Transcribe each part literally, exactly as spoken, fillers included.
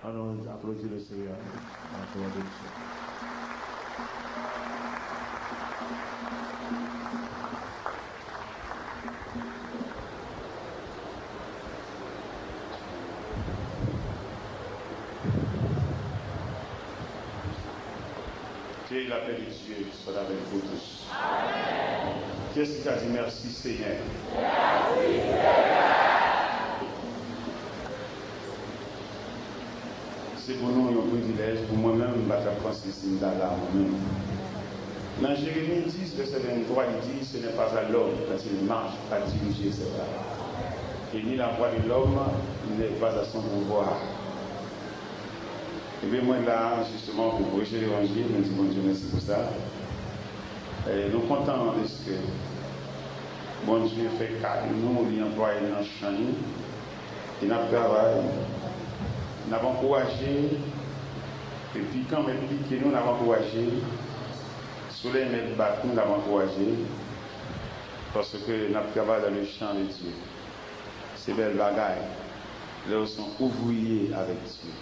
Allons applaudir le Seigneur en son nom. Que la paix de Dieu soit avec vous tous. Kiyès ki ka di mèsi, Senyè? Se pou nou yon privilèj, pou mwen menm, m pa t ap panse si m ta la mwen menm. Nan Jeremi dis, vèsè venntwa, li di, Ce n'est pas à l'homme quand il marche à diriger ses pas, et ni la voix de l'homme n'est pas à son pouvoir. Ebyen, mwen la, jisteman, pou preche levanjil, mwen di Bondye mèsi pou sa. E nou kontan dèske Bondye fè ka de nou, li anplwaye n nan chan li, e n ap travay, n ap ankouraje, e pikan mèt pike nou, n ap ankouraje, solèy mèt bat nou, n ap ankouraje, paske n ap travay dans le champ de Dieu. Se bèl bagay lè w se yon ouvriye avèk Dye.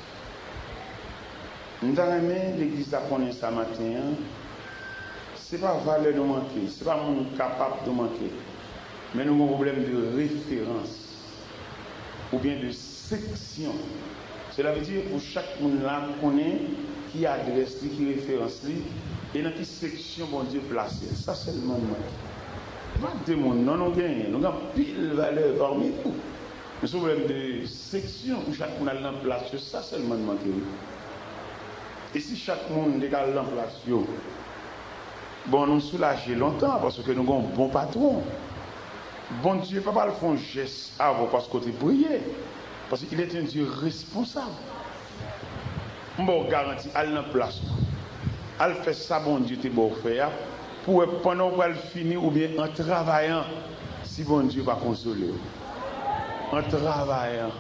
M ta renmen legliz la konnen sa maten an, se pa valè nou manke, se pa moun kapab nou manke, men nou gen yon pwoblèm de referans oubyen de seksyon. Sela vle di pou chak moun la konnen ki adrès li, ki referans li, e nan ki seksyon Bondye plase l. Sa sèlman nou manke. Pa de moun non nou genyen, nou gen anpil valè pami nou. Men se yon pwoblèm de seksyon pou chak moun al nan plas yo, sa sèlman n manke wi. E si chak moun te ka al nan plas yo, bon, nou soulaje lontan, paske nou gen yon bon patwon. Bondye pa pral fè yon jès avè w paske w te priye, paske il est un Dieu responsable. M ba w garanti, al nan plas ou. Al fè sa Bondye te ba w fè a, pou w wè pandan w pral fini oubyen an travayan, si Bondye pa konsole w. An travayan.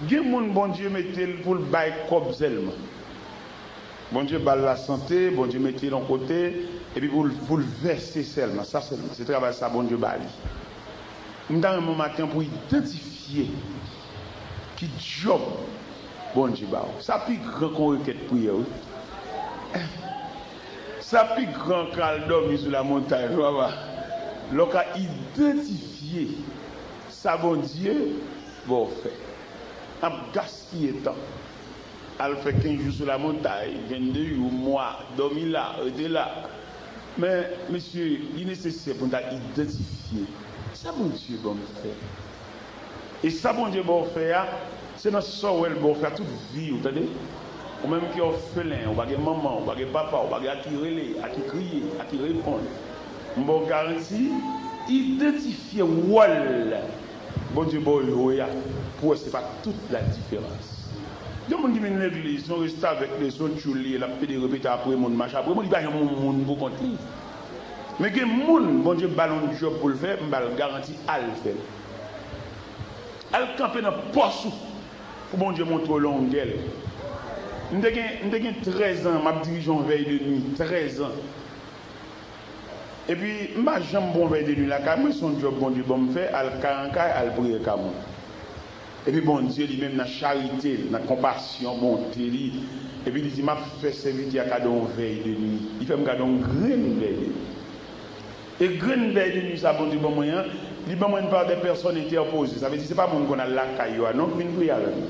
Gen moun Bondye mete l pou l bay kòb sèlman. Bondye ba l lasante, Bondye mete l yon kote, epi pou l, pou l vèse sèlman. Sa sèlman, se travay sa Bondye ba li. M ta renmen maten pou idantifye ki djòb Bondye ba w. Sa pi gran ke yon rekèt priyè, wi. Sa pi gran ke al dòmi sou lamontay, wi, papa. Lè w ka idantifye sa Bondye ba w fè. N ap gaspiye tan. Al fè kenz jou sou lamontay, vennde jou, mwa, dòmi la, rete la. Men, mesye, li nesesè pou n ta idantifye sa Bondye ban m fè. E sa Bondye ba w fè a, se nan sa w wè l ba w fè a tout vi w, tande? Ou menm ki òfelen, ou pa gen manman, ou pa gen papa, ou pa gen a ki rele, a ki kriye, a ki reponn. M ba w garanti, idantifye wòl Bondye ba w jwe a, pou wè se pa tout la diferans. Yon moun ki vin legliz, se yon restavèk li ye, se yon tchoul li ye, l ap pede repete apre moun, mache apre moun, li pa janm yon moun pou kont li. Men gen moun, Bondye ba l yon djòb pou l fè, m ba l garanti, al fè l. Al kanpe nan pòs ou, pou Bondye montre w longè l. M te gen, m te gen trèz an, m ap dirije yon vèy de nwi, trèz an. Epi, m pa janm pran vèy de nwi lakay mwen, se yon djòb Bondye ban m fè, al kay an kay, al priye ka moun. Epi Bondye li menm nan charite l, nan konpasyon, bonte li, epi li di, "M ap fè sèvitè a kado yon vèy de nwi." Li fè m kado yon grenn vèy de nwi. E grenn vèy de nwi sa Bondye ban mwen an, li ban mwen l pa de pèsòn entèpoze. Sa vle di, se pa moun konn al lakay yo a non ki vin priye avè m.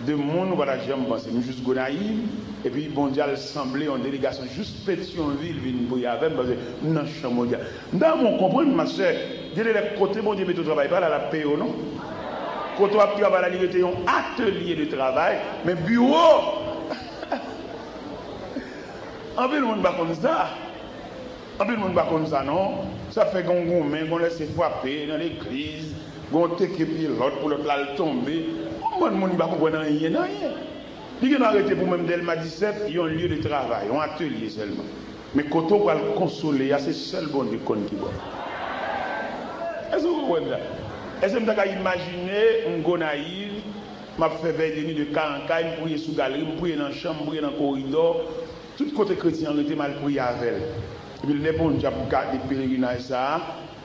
De moun ou pa ta janm panse. M jis Gonayiv, epi Bondye al sanble yon delegasyon jis Petyonvil vin priye avè m, paske m nan chan Bondye. M ta renmen w konprann, ma sè, gen de lè kote Bondye mete w travay pa la, l ap peye w non. Kote w ap travay la, li rete yon atelye de travay, men biwo. Anpil moun pa konn sa. Anpil moun pa konn sa non. Sa fè gen yon goumen, gen lè se frape nan legliz, gen yon teke pye lòt pou lòt la al tonbe. Yon bann moun ki pa konprann anyen nan anyen. Li gen dwa rete pou menm Dèlma disèt, yon lye de travay, yon atelye sèlman. Men kote w pral konsole a, se sèl Bondye k konn ki bò. Èske w konprann sa? Èske m ta ka imajine m Gonayiv, m ap fè vèy de nwi de kay an kay, m priye sou galri, m priye nan chanm, m priye nan koridò, tout kote kretyen an rete, m al priye avè l. Epi lè Bondye ap gade pelerinaj sa a,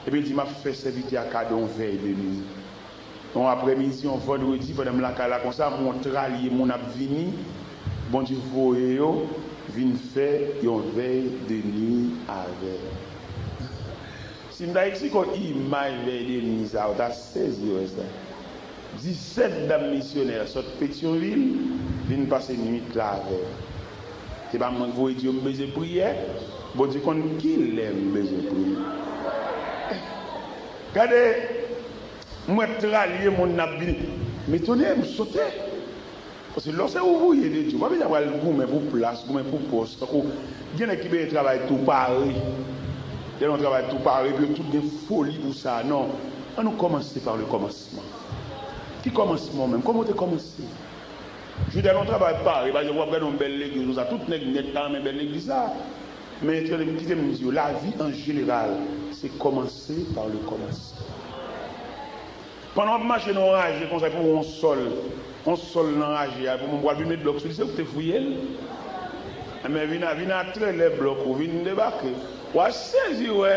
epi l di, "M ap fè sèvitè a kado yon vèy de nwi." Yon aprèmidi, yon vandredi, pandan m lakay la konsa, m wè yon tralye moun ap vini, Bondye voye yo vin fè yon vèy de nwi avè m. Si m ta eksplike w imaj vèy de nwi sa, ou ta sezi wè sa. Disèt dam misyonè sot Petyonvil vin pase nwit la avè m. Se pa mwen k voye di yo m bezwen priyè, Bondye konn kilè m bezwen priyè. Gade, m wè tralye moun ap vini. M etone, m sote. Paske lè w se ouvriye de Dye, w pa bezwen pral goumen pou plas, goumen pou pòs. Tankou gen nèg ki bezwen travay tou pare. Gen yon travay tou pare, epi yo tout gen foli pou sa. Non, ann nou kòmanse pa le kòmansman. Ki kòmansman menm? Kòman w te kòmanse? Jou dèyè yon travay pare, pa egzanp, w ap gade yon bèl legliz konsa, tout nèg nèt ta renmen bèl legliz la. Men kite m, kite m di w, lavi an jeneral, se kòmanse pa le kòmansman. Pandan w ap mache nan yon raje konsa, epi w wè yon sòl, yon sòl nan raje a, epi w pral vin met blòk sou li, se ou ki te fouye l. Enben, vin a, vin a trelè blòk ou, vin debake. W a sezi wè,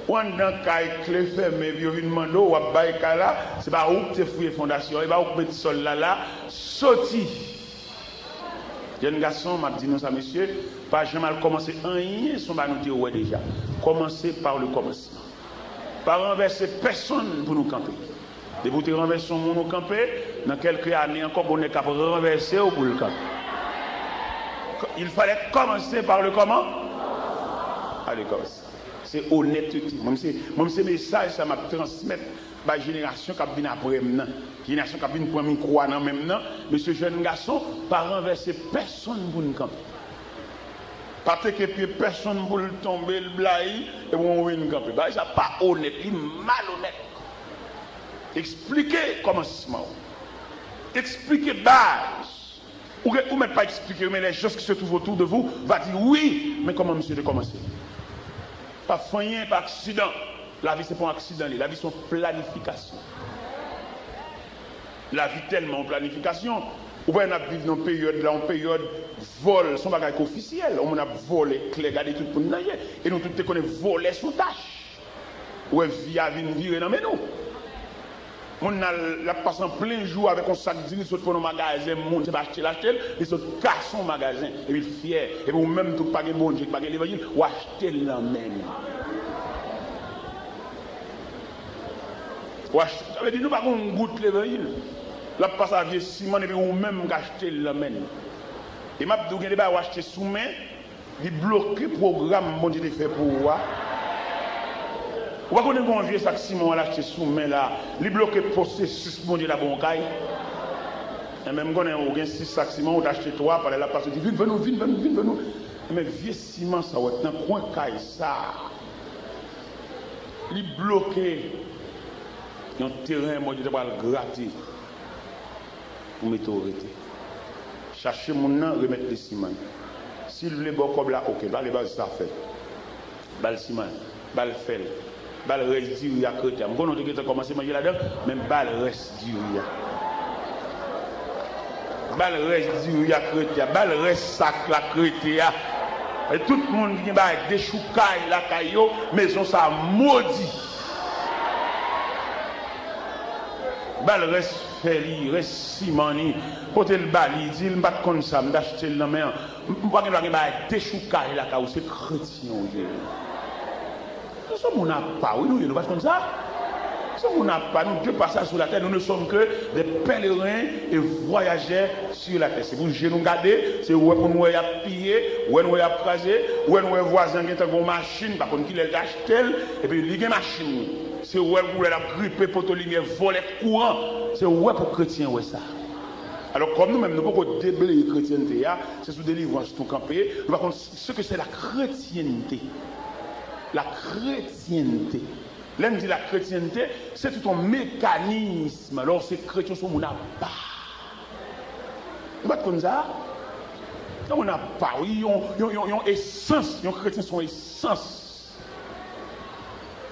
w anndan kay, kle fèmen, epi yo vin mande w, w ap bay kay la, se pa ou ki te fouye fondasyon, e pa ou ki met sòl la la, soti! Jèn gason, m ap di nou sa, mesye, pa janm al kòmanse anyen, se yon bagay nou te wè deja. Kòmanse pa le kòmansman. Pa ranvèse pèsonn pou nou kanpe. Depi w te ranvèse yon moun ou kanpe, nan kèlke ane ankò, gon nèg k ap ranvèse w pou l kanpe. Il fallait commencer par le comment? Par le commencement. Se onètete. Mwen, se, mwen, se mesaj sa m ap transmèt bay jenerasyon k ap vin apre m nan. Jenerasyon k ap vin pran mikwo a nan men m nan. Mesye, jèn gason, pa ranvèse pèsonn pou n kanpe. Pa teke pye pèsonn pou l tonbe, l blayi, epi w vin kanpe. Bagay sa pa onèt, li malonèt. Eksplike kòmansman w. Eksplike baz. Ou, gen, ou mèt pa eksplike, men les gens qui se trouvent autour de vous va dire, wi, men kòman misye te kòmanse? Pa fè anyen pa aksidan. Lavi se pa yon aksidan li. Lavi se yon planifikasyon. Lavi tèlman yon planifikasyon. Ou wè n ap viv nan peryòd la, yon peryòd vòl, se yon bagay ki ofisyèl. Yon moun ap vòlè klè, gade tout moun nan je. E nou tout te konnen vòlè se yon tach. Ou wè vi a vin vire nan men nou. Moun nan, l ap pase an plen jou avèk yon sak diri, sot pran nan magazen moun, se pa achte l achte l, li sot kase yon magazen, epi l fyè. Epi ou menm tou k pa gen Bondye, k pa gen levanjil, w achte l nan men l. W achte, sa vle di nou pa gen yon gout levanjil. L ap pase a vye siman, epi ou menm k achte l nan men l. E m ap di w, gen de bagay w achte sou men, li bloke pwogram Bondye te fè pou ou a. Ou pa konnen gen yon vye sak siman w al achte sou men la, li bloke pwosesis Bondye la ba w yon kay. Enben, m konnen ou gen sis sak siman, ou t achte twa, pandan l ap pase, ou di, vin, vin, vin, vin, vin, vin. Enben, vye siman sa w wè nan kwen kay sa, li bloke yon teren Bondye te pral grate pou mete w rete. Chache moun nan, remèt li siman. Si l vle ba w kòb la, oke, l pa vle ba l, se zafè l. Ba l siman, ba l fè l. Ba l rès diri ak krèt la. M konnen w te gentan kòmanse manje ladan, men ba l rès diri a. Ba l rès diri ak krèt la. Ba l rès sak la ak krèt la. E tout moun ki gen bagay dechoukay lakay yo, mezon sa a modi. Ba l rès fè li, rès siman li. Pote l ba li, di l, m pa t konn sa, m t achte l nan men an. M, m pa gen dwa gen bagay dechoukay lakay ou, se kretyen ou ye. Nou se moun apa, wi, nou ye, nou pa t konn sa? Nou se moun apa, nou de pasaj sou latè, nous ne sommes que des pèlerins et voyageurs sur la terre. Se pou je nou gade, se wè pou n wè y ap piye, wè n wè y ap kraze, wè n wè vwazen an gentan gen yon machin, pa konn kilè l te achte l, epi li gen machin li. Se wè l pou wè l ap gripe poto limyè, vòlè kouran. Se wè pou kretyen wè sa. Alò, kòm nou menm, nou poko debleye kretyènte a, se sou delivrans nou kanpe, nou pa konn ce que c'est la chrétienté. La chrétienté. Lè m di la chrétienté, se tout yon mekanis. Lè w se kretyen, w se yon moun apa. Ou pa t konn sa? Yon moun apa, wi, yon, yon, yon, yon esans, yon kretyen se yon esans.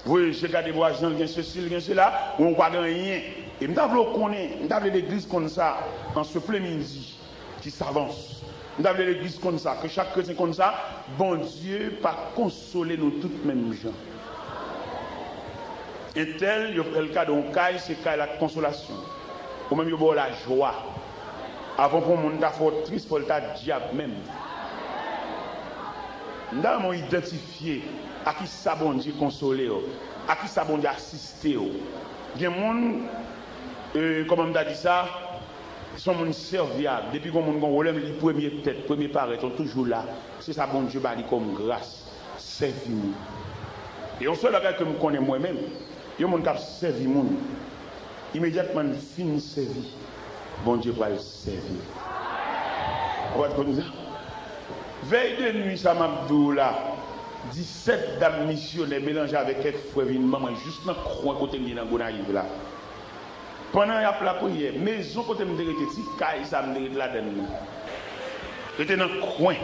Voye je gade vwazen l, gen sesi, l gen sela, ou pa gen anyen. E m ta vle w konnen, m ta vle legliz konn sa, an ce plein midi qui s'avance. M ta vle legliz konn sa, ke chak kretyen konn sa, Bondye pa konsole nou tout menm jan. Entèl, yo fè l kado yon kay, se kay la k konsolasyon. Ou menm, yo ba w lajwa. Avan pou yon moun ta fè w tris, fò l ta dyab menm. M ta renmen w idantifye a ki sa Bondye konsole w, a ki sa Bondye asiste w. Gen moun, e, kòman m ta di sa, se yon moun sèvyab. Depi gen yon moun gen yon pwoblèm, li premye tèt, premye parèt, yon toujou la. Se sa Bondye ba li kòm gras. Sèvi moun. E yon sèl bagay ke m konnen mwen menm, yon moun k ap sèvi moun, imedyatman l fin sèvi, Bondye pral sèvi l. Ou pa t konn sa? Vèy de nwi sa m ap di w la, disèt dam misyonè melanje avèk kèk frè vin ban mwen jis nan kwen kote m ye nan Gonayiv la. Pandan y ap lapriyè, mezon kote m te rete, ti kay sa m te rete ladann nan, rete nan kwen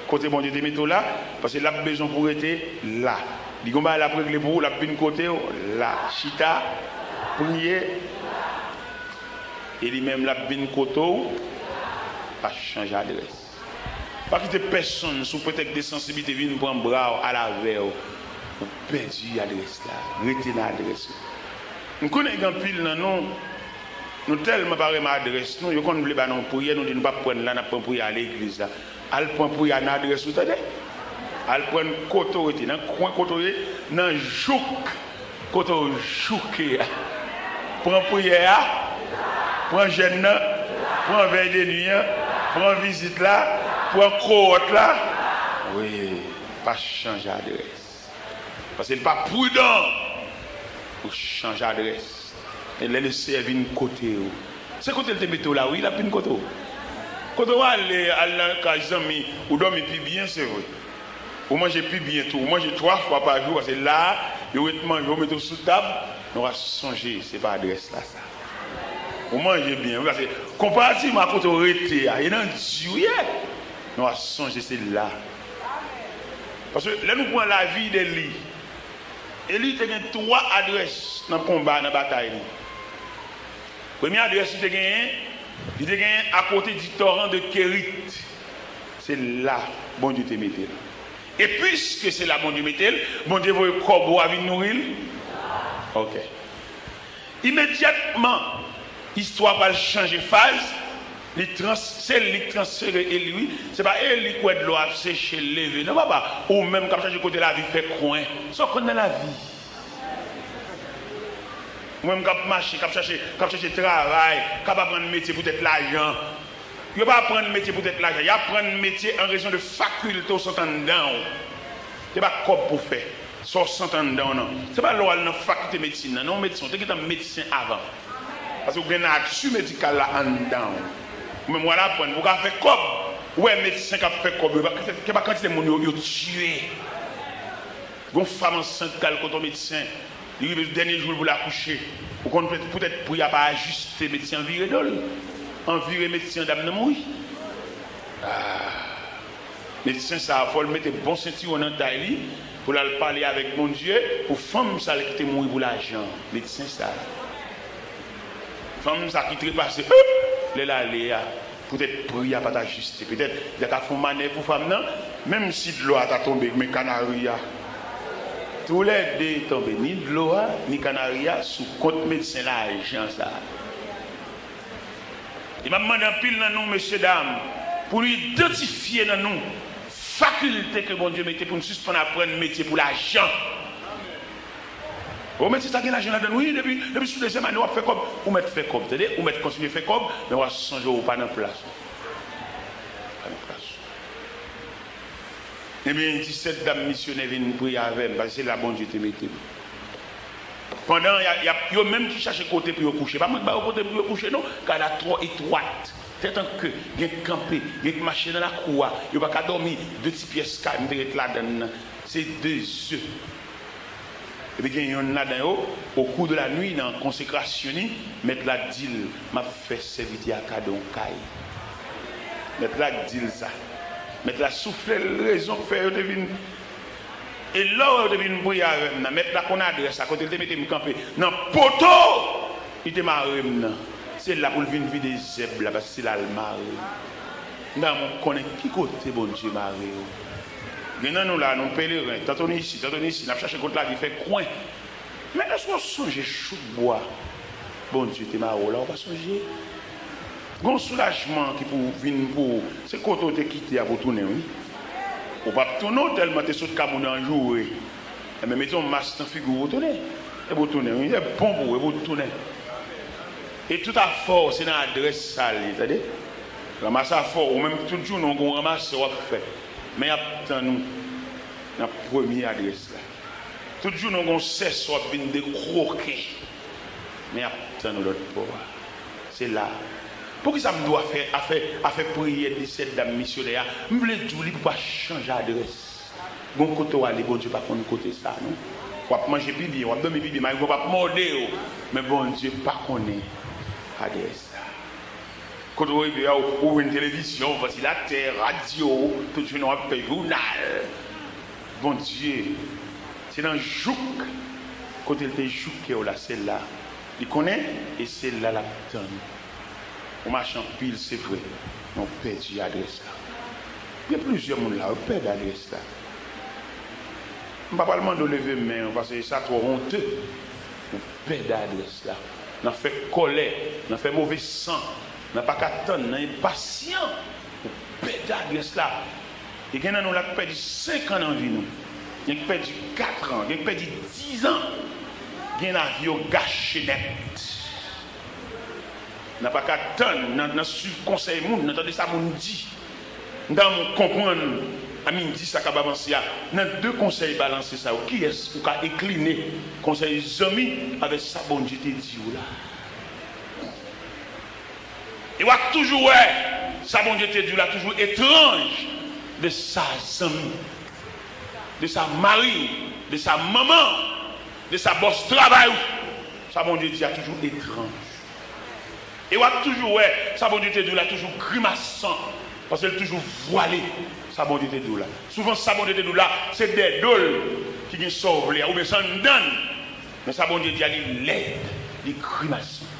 kote Bondye te mete w la, paske l ap bezwen pou w rete la. Li gon bagay l ap regle pou ou, l ap vin kote w la. Chita, priye, e li menm l ap vin kote w, pa chanje adrès. Pa kite pèsonn sou pretèks de sansiblite vin pran bra w, al avè w. Ou pèdi adrès la. Rete nan adrès ou. M konnen gen anpil nan nou, nou tèlman pa renmen adrès nou, yo konn vle ba nou yon priyè, nou di nou p ap pran l la, n ap pran priyè a legliz la. Al pran priyè a nan adrès ou, tande? Al pran l kote w rete, nan kwen kote w ye, nan jouk kote w jouke a. Pran priyè a, pran jèn nan, pran vèy de nwi an, pran vizit la, pran kowòt la. Wi, pa chanje adrès. Paske l pa pridan pou chanje adrès. E lè Leseyè vin kote w, se kote l te mete w la, wi, l ap vin kote w. Kote w ale, al nan kay zanmi, ou dòmi pi byen, se vre. Ou manje pi byen tou. Ou manje twa fwa pa jou, paske la a, yo ret manje, yo mete w sou tab, men w a sonje, se pa adrès la sa. Ou manje byen, wi, paske konparativman a kote w rete a, e nan di w ye, men w a sonje se la. Paske lè nou pran lavi de Eli, Eli te gen twa adrès nan konba, nan batay li. Premye adrès li te genyen, li te genyen akote di toran de Kerit. Se la Bondye te mete l. E piske se la Bondye mete l, Bondye voye kòbo a vin nouri l. Ok. Imedyatman, istwa pral chanje faz, li trans, se li k transfere Eli, wi. Se pa Eli k wè dlo ap seche l leve. Non, papa, ou menm k ap chache kote lavi fè kwen. Sa w konn nan lavi? Ou menm k ap mache, k ap chache, k ap chache travay, k ap aprann metye poutèt lajan. Yo pa aprann metye poutèt lajan. Y aprann metye an rezon de fakilte w santi anndan w. Se pa kòb pou fè. Sa w santi anndan w nan. Se pa lè w al nan fakilte medsin nan. Non, medsen, w te gentan medsen avan. Paske w gen nati medikal la anndan w. Ou menm w al aprann pou w ka fè kòb. Ou wè medsen k ap fè kòb yo. Se pa kantite moun yo, yo tiye. Gon fanm ansent k al kote yon medsen, li rive dènye jou l pou l akouche. Ou konn poutèt, poutèt pri a pa ajiste, medsen an vire do l. An vire medsen an, dam nan mouri. Ah. Medsen sa a, fò l mete bon sentiwon nan tay li, pou l al pale avèk Bondye, pou fanm sa a ki te mouri pou lajan. Medsen sa a. Fanm sa a ki trepase, lè l ale a. Poutèt pri a pa t ajiste. Petèt, li ta ka fè yon manèv pou fanm nan, menm si dlo a ta tonbe, men kanari a. Toulède tonbe, ni dlo a, ni kanari a, sou kont medsen lajan sa a. E m ap mande anpil nan nou, mesye dam, pou nou idantifye nan nou fakilte ke Bondye mete pou nou sispann aprann metye pou lajan. Bon, men si sa gen lajan ladan l, wi, depi, depi sou dezyèm ane w ap fè kòb, ou mèt fè kòb, tande, ou mèt kontinye fè kòb, men w a sonje w pa nan plas ou. Pa nan plas ou. Ebyen, disèt dam misyonè vin priye avè m, paske se la Bondye te mete m. Pandan y a, y a, yo menm ki chache kote pou yo kouche, pa mwen k ba yo kote pou yo kouche, non, kay la twò etwat. Tèt an ke, gen k kanpe, gen k mache nan lakou a, yo pa ka dòmi, de ti pyès kay m te ret ladan l nan, se de ze. Epi gen yonn ladan yo, au cours de la nuit, nan konsekrasyon li, mèt la di l, "M ap fè sèvitè a kado yon kay." Mèt la di l sa. Mèt la soufle l rezon k fè yo te vin. E lè w wè yo te vin priye avè m nan, mèt la konn adrès la, kote l te mete m kanpe, nan poto li te mare m nan. Se la pou l vin vide zèb la, paske se la l mare m. M ta renmen w konnen ki kote Bondye mare w. Gen nan nou la, nou peleren, tanto nou isi, tanto nou isi, n ap chache kot lavi fè kwen. Men èske w sonje chouk bwa Bondye te mare w la? Ou pa sonje? Gon soulajman ki pou vin pou ou. Se kote w te kite a pou w tounen, wi. Ou p ap tounen, w tèlman te sot ka moun nan joure. Enben, mete yon mas nan figi w pou w tounen. E pou w tounen, wi. E bon pou ou, e pou w tounen. E tout afè w, se nan adrès sa l ye, tande? Ranmase afè w, ou menm tout jounen w gon ranmase w ap fè. Men y ap tann ou nan premye adrès la. Tout jounen w gon sèso ap vin dekwoke. Men y ap tann ou lòt bò a. Se la. Poukisa m di w afè, afè, afè priyè de sèt dam misyonè a? M vle di w li pou pa chanje adrès. Gon kote w ale, Bondye pa konn kote sa, non. W ap manje pi byen, w ap dòmi pi byen, mari w ap mòde w. Men Bondye pa konnen adrès la. Kote w rive a, ou, ou jwenn televizyon, vantilatè, radyo, tout jounen w ap fè jounal. Bondye, se nan jouk, kote l te jouke w la, se la. Li konnen, e se la l ap tann. Ou mache anpil, se vre, men w pèdi adrès la. Gen plizyè moun la, yo pèdi adrès la. M pa pral mande w leve men w, paske sa twò onte. Ou pèdi adrès la. Nan fè kòlè, nan fè move san, nan pa ka tann, nan enpasyan. Ou pèdi adrès la. E gen nan nou la k pèdi senk an nan vi nou. Gen k pèdi kat an, gen k pèdi diz an. Gen lavi yo gache nèt. Nan pa ka tann, nan, nan swiv konsèy moun, nan tande sa moun di. M ta renmen w konprann, a midi sa k ap avanse a, nan de konsèy balanse sa yo, kiyès ou ka enkline konsèy zanmi avèk sa Bondye te di w la? E w ap toujou wè sa Bondye te di w la toujou etranj de sa zanmi, de sa mari, de sa manman, de sa bòs travay ou. Sa Bondye di a toujou etranj. E w ap toujou wè sa Bondye te di w la toujou grimasan, paske l toujou vwale sa Bondye te di w la. Souvan sa Bondye te di w la, se dèyè do l ki gen sa w vle a, oubyen se anndan l. Men sa Bondye di a, li lèd, li grimasan.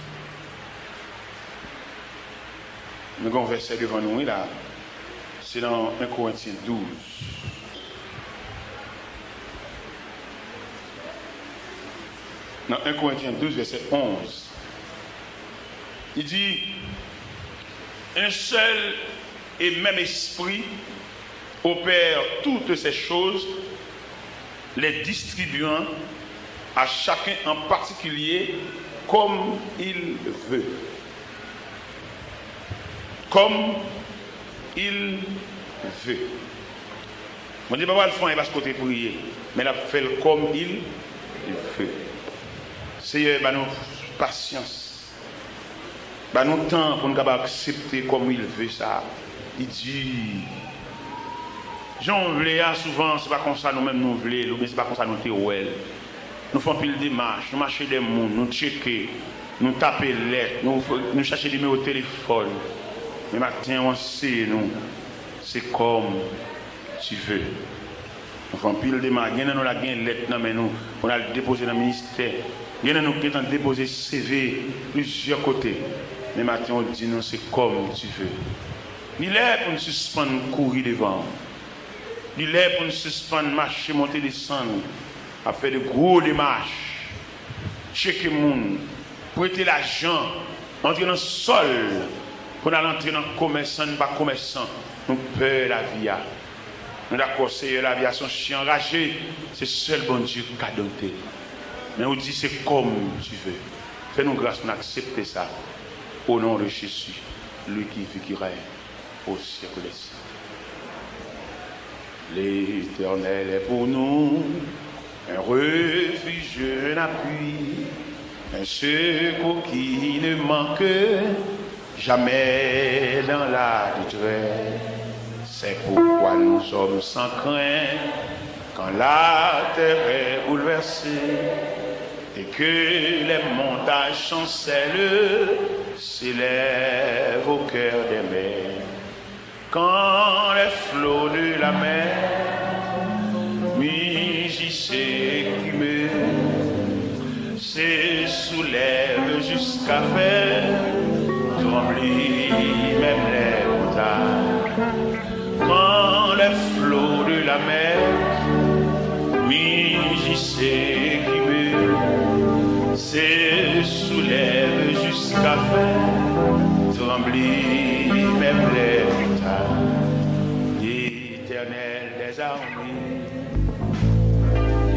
Men gen yon vèsè devan nou, wi, la. Se nan en Korentyen douz. Nan en Korentyen douz, vèsè onz. Li di, un seul et même esprit opère toutes ces choses, les distribuant à chacun en particulier comme il veut. Comme il veut. Bondye pa pral fè anyen paske w te priye, men l ap fè l comme il veut. Seyè, ban nou pasyans. Ban nou tan pou n kapab aksepte comme il veut sa. Li di, jan w vle a, souvan, se pa konsa nou menm nou vle l, oubyen se pa konsa nou te wè l. Nou fè anpil demach, nou mache dèyè moun, nou tcheke, nou tape lèt, nou, nou chache nimewo telefòn. Men maten an, w anseye nou, se comme tu veux. Nou fè anpil demach. Gen nan nou la gen lèt nan men nou pou n al depoze nan ministè. Gen nan nou ki gentan depoze C V plizyè kote. Men maten an, w di nou, se comme tu veux. Li lè pou n sispann kouri devan w. Li lè pou n sispann mache monte desann, ap fè de gwo demach, tcheke moun, prete lajan, antre nan sòl pou n al antre nan komès san n pa komèsan. Nou pè lavi a. Nou dakò, Seyè, lavi a se yon chen anraje, se sèl Bondye k ka dote l. Men ou di, se comme tu veux. Fè nou gras pou n aksepte sa. Au nom de Jésus, lui qui vit, qui règne au siècle des siècles. L'Éternel est pour nous un refuge, un appui, un secours qui ne manque jamais dans la détresse. C'est pourquoi nous sommes sans crainte quand la terre est bouleversée et que les montagnes chancellent, s'élèvent au cœur des mers. Quand les flots de la mer mugissent et écument, se soulèvent jusqu'à faire trembler même les montagnes. Quand les flots de la mer mugissent et écument, Oublie même les plus tard. L'Éternel des armées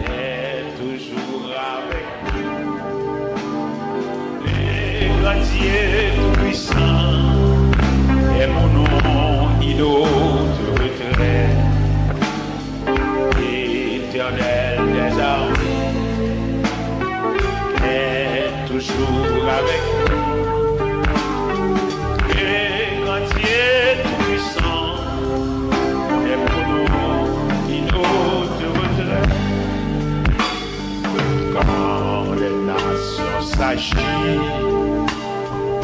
est toujours avec nous. Le grand Dieu tout-puissant est pour nous une haute retraite. L'Éternel des armées est toujours avec nous. Le grand Dieu tout-puissant est pour nous une haute retraite. Quand les nations s'agitent,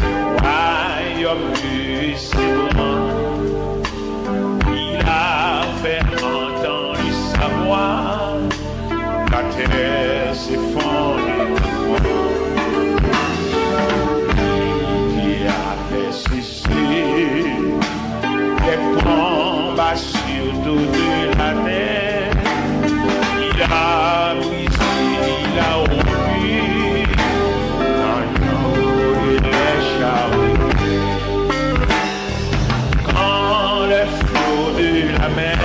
le royaume lui s'ébranle. Il a fait entendre sa voix, la terre s'effondre. Il a fait cesser les combats sur toute la terre. Il a brisé, il a rompu l'agneau et les charrues. Quand les flots de la mer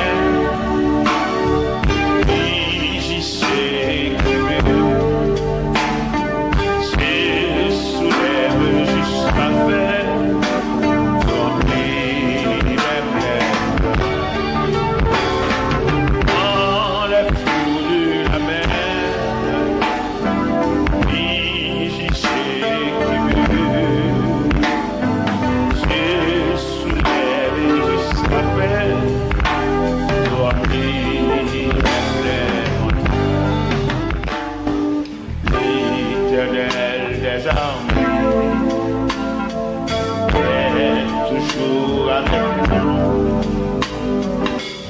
mugissent et qui veut se soulève jusqu'à faire trembler les plaines. Quand les flots de la mer mugissent et qui veut se soulève jusqu'à faire trembler les montagnes. L'Éternel des armées est toujours avec nous.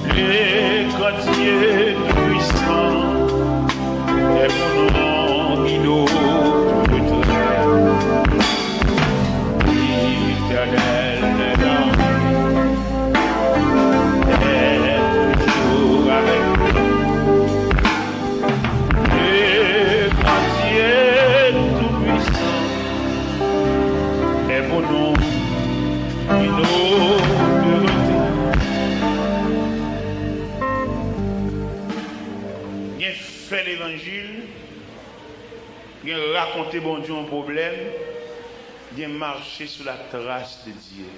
Le grand Dieu tout-puissant est pour nous une haute retraite. L'Éternel des armées est toujours avec nous. Le grand Dieu tout-puissant est pour nous une haute retraite. Gen fè levanjil, gen rakonte Bondye yon pwoblèm, gen mache sou la tras de Dye.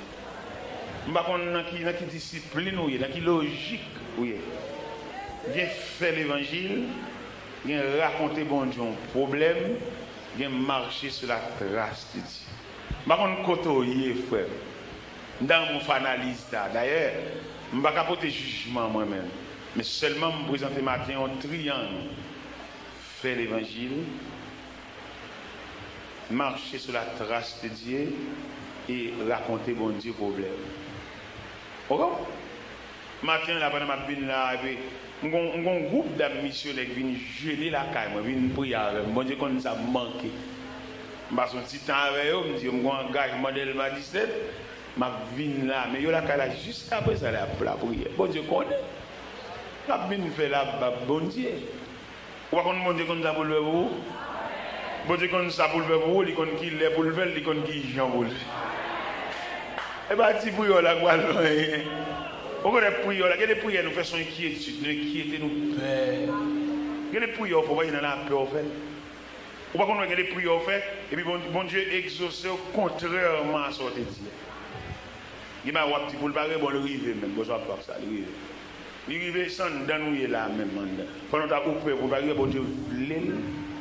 M pa konn nan ki, nan ki disiplin ou ye, nan ki lojik ou ye. Gen fè levanjil, gen rakonte Bondye yon pwoblèm, gen mache sou la tras de Dye. M pa konn kote w ye, frè m. M ta renmen w fè analiz sa. Dayè, m pa ka pote jijman mwen menm. Men sèlman m prezante maten yon triyang. Fè levanjil, mache sou la tras de Dye e rakonte Bondye pwoblèm. Oke? Maten an la, pandan m ap vin la, epi m gon, m gon gwoup dam misyonè ki vin jene lakay mwen, vin priye avè m. Bondye konn sa m manke. M pase yon ti tan avè yo, m di yo m gon angajman Dèlma disèt, m ap vin la. Men yo lakay la jiskaprezan lè ap lapriyè. Bondye konnen. M ap vin fè labab Bondye. Ou pa konn Bondye konn sa pou l fè pou ou? Bondye konn sa pou l fè pou ou, li konn ki lè pou l fè l, li konn ki jan pou l fè l. E pa ti priyè w la k pral fè anyen. Ou konnen priyè w la, gen de priyè nou fè se yon enkyetid, nou enkyete, nou pè. Gen de priyè w fè, w pa nan lapè w fè l. Ou pa konn wè gen de priyè w fè, epi Bon-, Bondye egzose w kontrèman a sa w te di a. Gen bagay w ap di pou l pa rive, bon, li rive menm. Bon, sa w ap fè ak sa, li rive. Li rive san dan nou ye la menm anndan. Pandan w ta ou pè pou l pa rive, Bondye vle l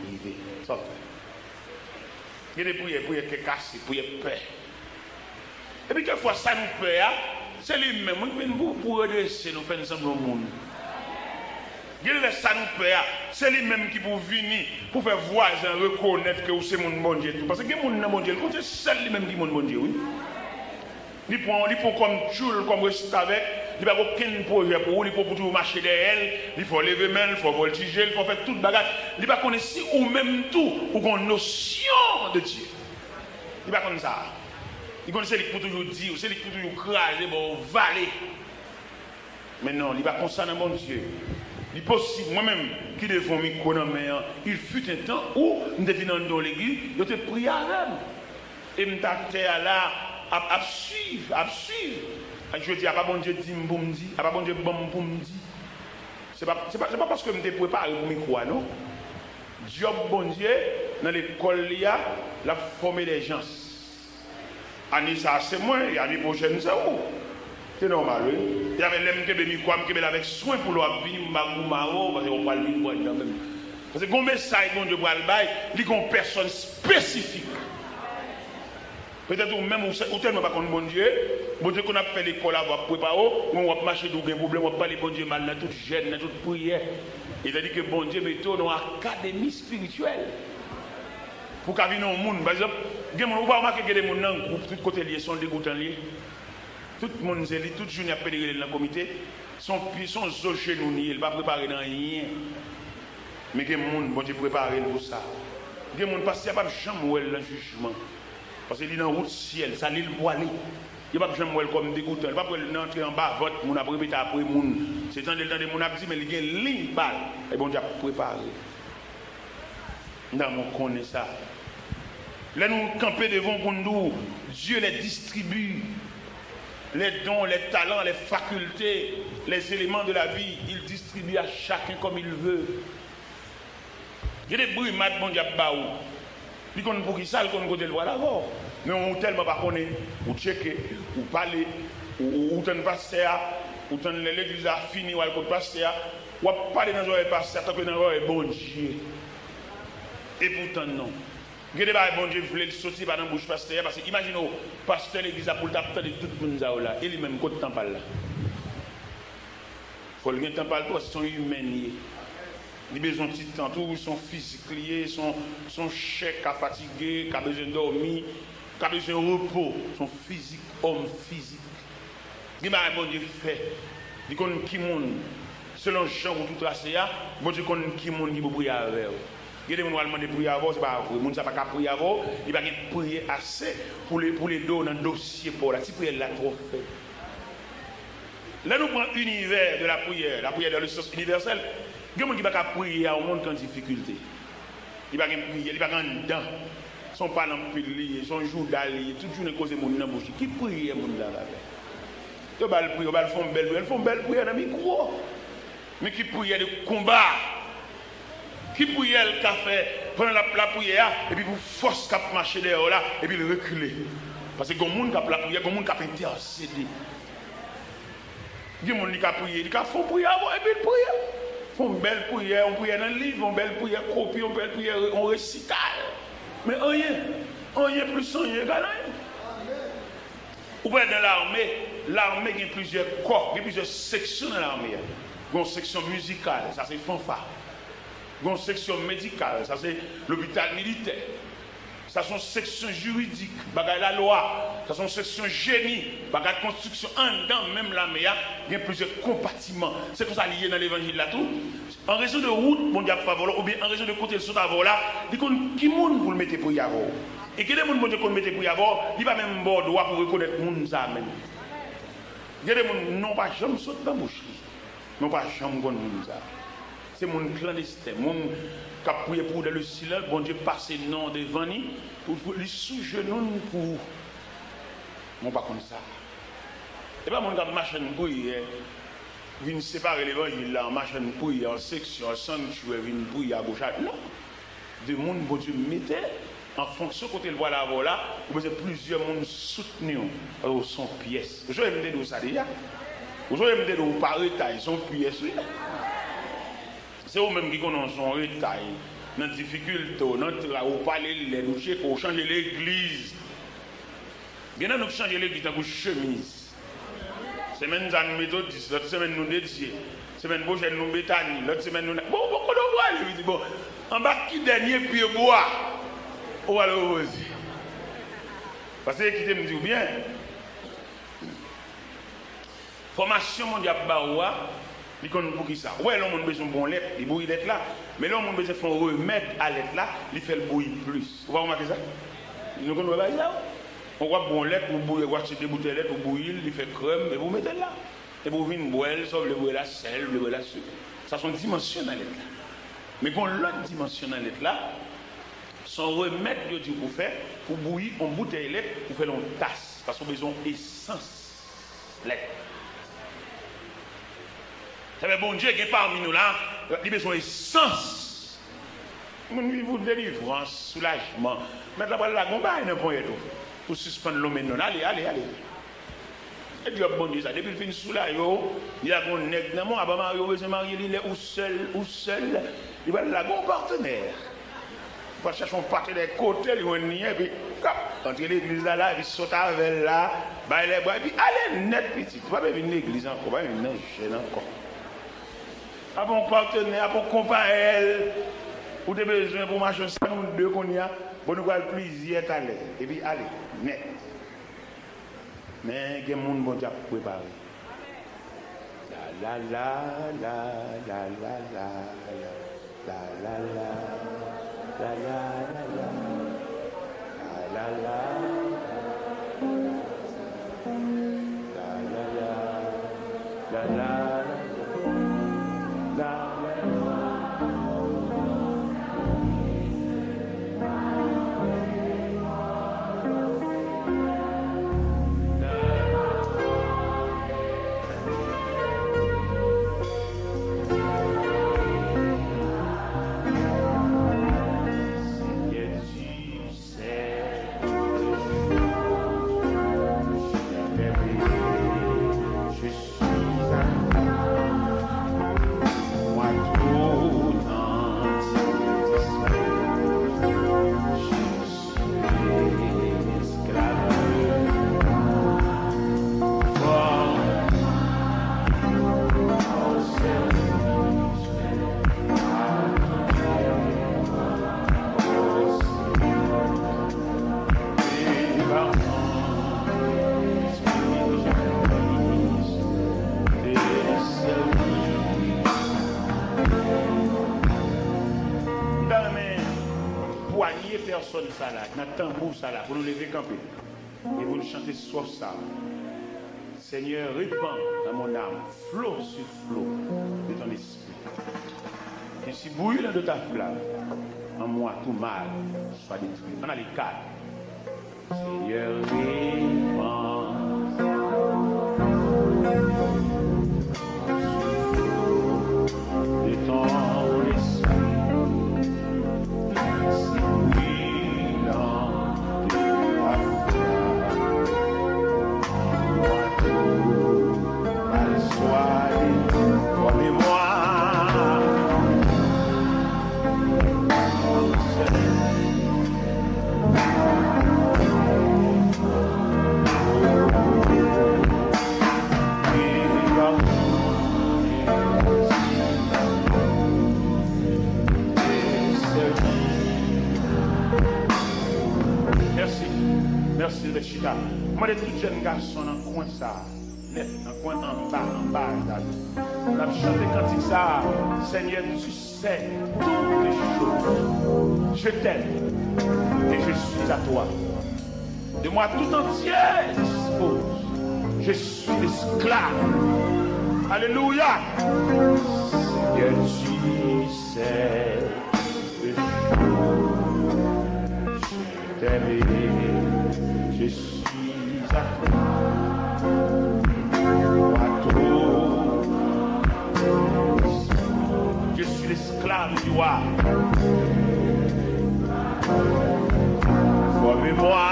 rive. Sa w ap fè. Gen de priyè, priyè kè kase, priyè pè. Epi kèk fwa sa nou pè a, se li menm wi ki vin pou, pou redrese nou, fè n sanble yon moun. Gen lè sa nou pè a, se li menm ki pou vini pou fè vwazen an rekonèt ke ou se moun Bondye tou. Paske gen moun nan Bondye, li konn se sèl li menm ki moun Bondye, wi. Li pran, li pran w kòm tchoul, kòm restavèk, li pa gen okenn pwojè pou ou, li pran w pou toujou mache dèyè l, li fè w leve men l, fè w vòltije l, fè w fè tout bagay. Li pa konnen si ou menm tou, ou gen yon nosyon de Dye. Li pa konn sa. Li konn se li k pou toujou di w, se li k pou toujou kraze, ba w vale. Men non, li pa konsa nan Bondye. Li posib, mwen menm, ki devan yon mikwo nan men an, il fut un temps où m te vin anndan yon legliz, yo te priye avè m. E m t atè a la, ap, ap swiv, ap swiv. Jodi a, apa Bondye di m pou m di, apa Bondye ban m pou m di. Se pa, se pa, se pa paske m te prepare pou mikwo a, non. Djòb Bondye, nan lekòl li a, l ap fòme dè jans. Ane sa a se mwen, e ane pwochèn se ou. Se nòmal, wi. E avè lè m kenbe mikwo a, m kenbe l avèk swen pou lè w ap vini, m pa goumen avè w, paske w pral vin pran nan men m. Paske gon mesaj Bondye pral bay, li gon pèsòn espesifik. Petèt ou menm, ou, ou tèlman pa konn Bondye, Bondye konn ap fè lekòl avè w, ap prepare w, men w ap mache di w gen pwoblèm, w ap pale Bondye mal nan tout jèn, nan tout priyè. E tandike Bondye mete w nan yon akademi espirityèl. Pou w ka vin yon moun, pa egzanp, gen moun, ou pa remake gen de moun nan gwoup, tout kote l ye, se yon degoutan l ye. Tout moun se li, tout jounen ap pede rele l nan komite, se yon pi, se yon zo jenou li ye, li pa prepare nan anyen. Men gen moun, Bondye prepare l pou sa. Gen moun, pastè a p ap janm wè l nan jijman. Paske li nan wout syèl, sa li l pwale. Yo p ap janm wè l kòm degoutan. Li p ap wè l nan antre anba vant moun, ap repete apre moun. Se tande l tande moun ap di, men li gen liy pa l. E Bondye ap prepare l. Nan mwen konnen sa. Lè nou kanpe devan w pou n di w, Dieu les distribue. Les dons, les talents, les facultés, les éléments de la vie, il distribue à chacun comme il veut. Gen de brimad Bondye ap ba ou. Li konn poukisa, li konn kote l pral avè w. Men ou tèlman pa konnen, ou tcheke, ou pale, ou, ou, ou tann pastè a, ou tann lè legliz la fini, w al kot pastè a, w ap pale nan zòrèy pastè a tankou nan zòrèy Bondye. Epoutan non. Gen de bagay Bondye vle l soti pa nan bouch pastè a, paske imajine w, pastè legliz la pou l t ap tande tout moun sa yo la, e li menm kot tan pa l la? Fò l gen tan pa l tou, paske se yon imèn li ye. Li bezwen ti tan tou, se yon fizik li ye, se yon, se yon chè k ka fatige, k ka bezwen dòmi, k ka bezwen repo, se yon fizik, òm fizik. Gen bagay Bondye fè. Li konn ki moun, selon jan wout ou trase a, Bondye konn ki moun ki pou priye avè w. Gen de moun w al mande priye avè w, se pa vre. Moun sa pa ka priye avè w, li pa gen priyè ase pou l, pou l ede w nan dosye pa w la. Ti priyè l la twò fèb. Lè nou pran univers de la prière, la prière dans le sens universel, gen moun ki pa ka priye a yon moun ki an difikilte. Li pa gen priyè, li pa gen anndan. Se yon pale anpil li ye, se yon jouda li ye. Tout jounen koze moun nan bouch li. Ki priyè moun sa ka fè? Yo ba l priyè, yo ba l fè yon bèl priyè, l fè yon bèl priyè nan mikwo. Men ki priyè de konba! Ki priyè l ka fè pandan l ap lapriyè a, epi pou fòs k ap mache dèyè w la, epi l rekile? Paske gen moun k ap lapriyè, gen moun k ap entèsede. Gen moun li ka priye, li ka fè yon priyè avè w, epi l priye. Fè yon bèl priyè, yon priyè nan liv, yon bèl priyè kopi, yon bèl priyè, yon resital. Men anyen, anyen plis anyen egal anyen. Ou wè nan lame, lame gen plizyè kò, gen plizyè seksyon nan lame a. Gen yon seksyon mizikal, sa se fanfa. Gen yon seksyon medikal, sa se lopital militè. Sa se yon seksyon jiridik, bagay lalwa. Sa se yon seksyon jeni, bagay konstriksyon. Anndan menm lame a, gen plizyè konpatiman. Se konsa li ye nan levanjil la tou. An rezon de wout Bondye ap fè avè w la, oubyen an rezon de kote l sot avè w la, li konn ki moun pou l mete priye avè w. E gen de moun Bondye konn mete priye avè w, li pa menm ba w dwa pou w rekonèt moun sa a menm. Gen de moun, non pa janm sot nan bouch li. Non pa janm konn moun sa. Se moun klandesten, moun k ap priye pou ou dans le silence, Bondye pase non devan li, pou, pou li sou jenou l pou ou. Mwen pa konn sa. E pa moun k ap mache nan priyè, vin separe levanjil la, an mache nan priyè, an seksyon, an sanctuary, vin priye agoch a, non. De moun Bondye mete an fonksyon kote l pral avè w la, ou bezwen plizyè moun soutni w, paske w se yon pyès. Ou sonje m te di w sa deja? Ou sonje m te di w pa retay, se yon pyès, wi. Se ou menm ki konnen w se yon retay nan difikilte w, nan tray, ou pale lèd, ou tcheke, ou chanje legliz. Gen nan nou k chanje legliz tankou chemiz. Semèn sa nou metodis, lòt semèn nou dedye, semèn pwochèn nou Betani, lòt semèn nou na-, bon, bon, kote w prale? Li di, bon, anba ki dènye pye bwa ou pral repoze? Pase kite m di w byen. Fòmasyon Bondye ap ba ou a, li konn poukisa. Ou wè, lè yon moun bezwen bon lèt, li bouyi lèt la. Men lè yon moun bezwen fè yon remèd a lèt la, li fè l bouyi plis. Ou pa remake sa? Nou konn wè bagay sa, wi. Ou w ap bon lèt, ou bouyi, ou achte de boutèy lèt, ou bouyi l, li fè krèm, epi ou mete l la. Epi ou vin bwè l, sa w vle bwè l a sèl, ou vle bwè l a sik. Sa se yon dimansyon nan lèt la. Men gen yon lòt dimansyon nan lèt la, se yon remèd yo di w pou fè, pou bouyi yon boutèy lèt, pou fè l yon tas. Paske w bezwen yon esans. Lè. Sa fè Bondye gen pami nou la, li bezwen esans. Moun vin pou delivrans, soulajman. Mèt la pral lage yon bagay nan ponyèt ou. Pou sispann lonmen non. Ale, ale, ale. E djòb Bondye sa. Depi l fin soulaje w, li lage yon nèg nan men w, apa marye w bezwen marye li lè ou sèl, ou sèl. Li pral lage yon patnè. Ou pral chache yon patnè kote l jwenn li, epi, kòp, antre legliz la, la, epi sot avè l la, bay lèbra, epi ale nèt, pitit. Ou pa bezwen vin legliz ankò, ou pa bezwen vin nan jèn ankò. Apa yon patnè, apa yon konpayèl, ou te bezwen pou mache ansanm, nou de kounye a, bon, nou pral plizyè talè, epi ale nèt. Men gen moun Bondye ap prepare. La, la, la. M ta renmen pwanye pèsòn sa la, nan tanbou sa la, pou nou leve kanpe. E pou nou chante swòf sa. Seigneur, répands dans mon âme flot sur flot de ton esprit. Ainsi bouillant de ta flamme, en moi tout mal soit détruit. Ann ale kat. Seigneur, répands de ton esprit. Ainsi bouillant de ta flamme, en moi tout mal soit détruit. Formez-moi. Mèsi. Mèsi, Bèchita. Mwen mande tout jèn gason nan kwen sa a, nèt, nan kwen anba, anba, n ap chante kantik sa a, Seigneur, tu sais toutes choses. Je t'aime et je suis à toi. De moi tout entier dispose. Je suis l'esclave. Alléluia. Seigneur, tu sais les choses. Je t'aime et je suis à toi. Moi tout. Je suis l'esclave du roi. Formez-moi.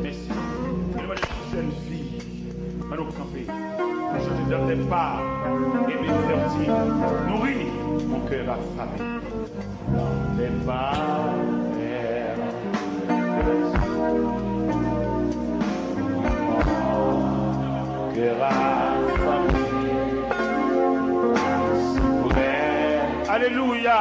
Mèsi. Jèn fi, ann nou kanpe. Nou chante dans tes pas, aimé fertile, nourris mon cœur affamé. Dans tes pas, Père, nourris mon cœur affamé. Si près. Alléluia.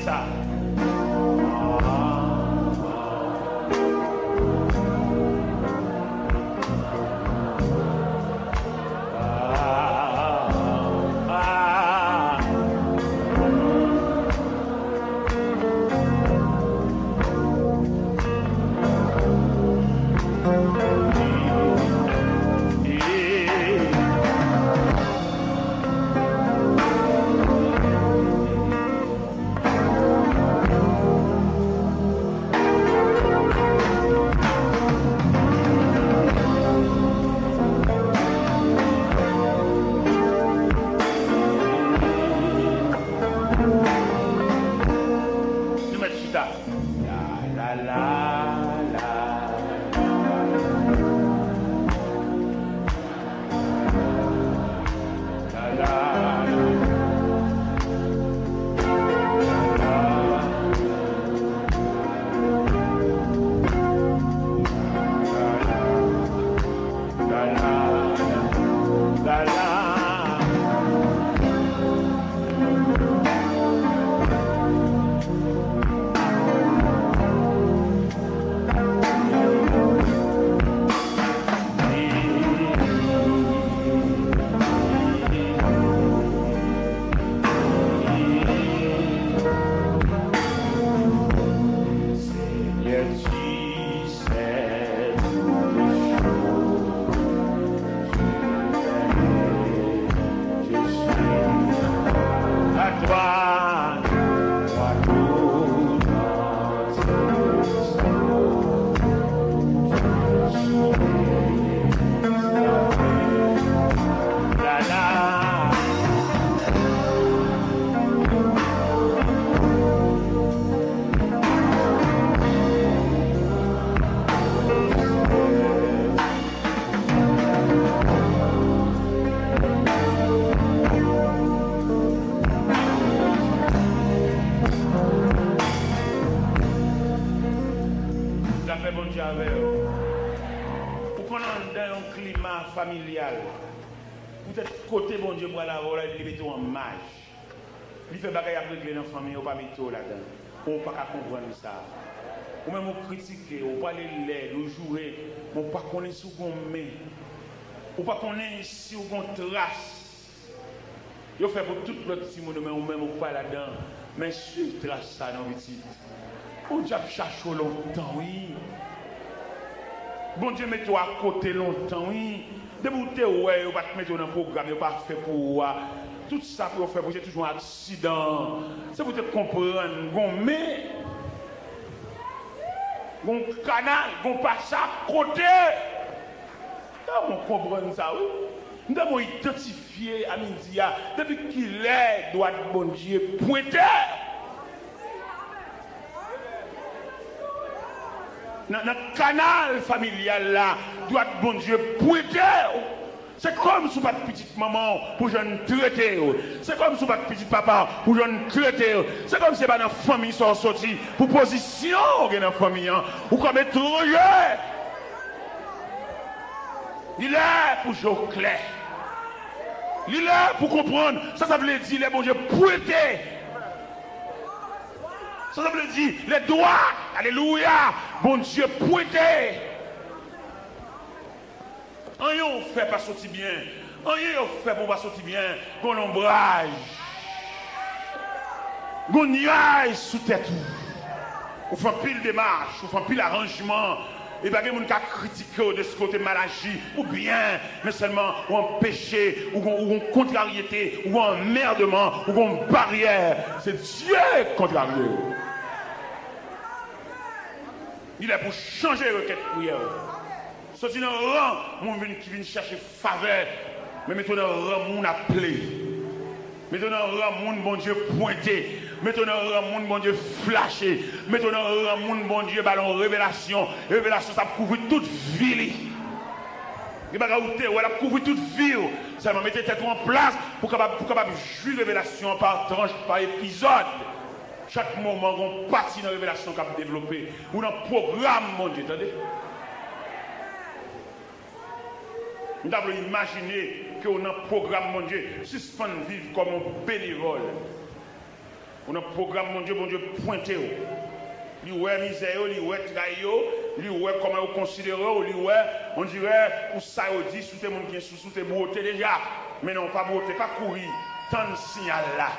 sa. Nou mèt chita. La, la, la, la, la, la, la. Seigneur, tu sais toutes choses. Je suis à toi, toi tout entier. La, la. Lapè Bondye avè w. Ou konn anndan yon klima familyal. Poutèt kote Bondye pral avè w la, epi li mete w an maj. Li fè bagay ap regle nan fanmi, yo pa mete w ladan. Ou pa ka konprann sa. Ou menm ou kritike, ou pale lèd, ou joure, men ou pa konnen si w gon men. Ou pa konnen si w gon tras. Yo fè pou tout lòt timoun yo, men ou menm ou pa ladan. Men swiv tras sa non, pitit. Bondye ap chache w lontan, wi. Bondye mete w akote lontan, wi. Depi w te wè yo pa t mete w nan pwogram, yo pa fè pou ou a, tout sa pou yo fè pou se toujou yon aksidan. Se pou w te konprann, gon men, gon kanal, gon pasaj kote. Tèlman konprann sa, wi. M tèlman idantifye a midi a. Depi kilè dwat Bondye pwente? Nan, nan kanal familyal la, dwat Bondye pwente w. Se kòmsi w pa t pitit manman w pou jan n trete w. Se kòmsi w pa t pitit papa w pou jan n trete w. Se kòmsi se pa nan fanmi sa w soti pou pozisyon w gen nan fanmi an. Ou kòm etranje. Li lè pou je w klè. Li lè pou konprann sa sa vle di lè Bondye pwente. Sa sa vle di lè dwat, alelouya, Bondye pwente. Anyen w fè pa soti byen. Anyen yo fè pou w pa soti byen. Gon lonbraj. Gon nyaj sou tèt ou. Ou fè anpil demach, ou fè anpil aranjman. E pa gen moun ka kritike w de si w te mal aji ou byen, men sèlman ou anpeche, ou gon, ou gon kontraryete, ou gon anmèdman, ou gon baryè. Se Dye k kontrarye w. Li lè pou chanje rekèt priyè w. Soti nan ran moun vin, ki vin chèche favè, men mete w nan ran moun aple. Mete w nan ran moun Bondye pwente. Mete w nan ran moun Bondye flache. Mete w nan ran moun Bondye ba l yon revelasyon. Revelasyon sa ap kouvri tout vi li. Gen bagay ou te wè l ap kouvri tout vi w. Sèlman mete tèt ou an plas pou kapab, pou kapab jwi revelasyon an pa tranch, pa epizòd. Chak moman gon pati nan revelasyon k ap devlope. Ou nan pwogram Bondye, tande. M ta vle w imajine ke w nan pwogram Bondye. Sispann viv kòm yon benevòl. Ou nan pwogram Bondye, Bondye pwente w. Li wè mizè yo, li wè tray yo, li wè kòman yo konsidere w, li wè, on dirè, pou sa yo di, si w te moun ki gen sousou, w te bwote deja. Men non, pa bwote, pa kouri, tann siyal la.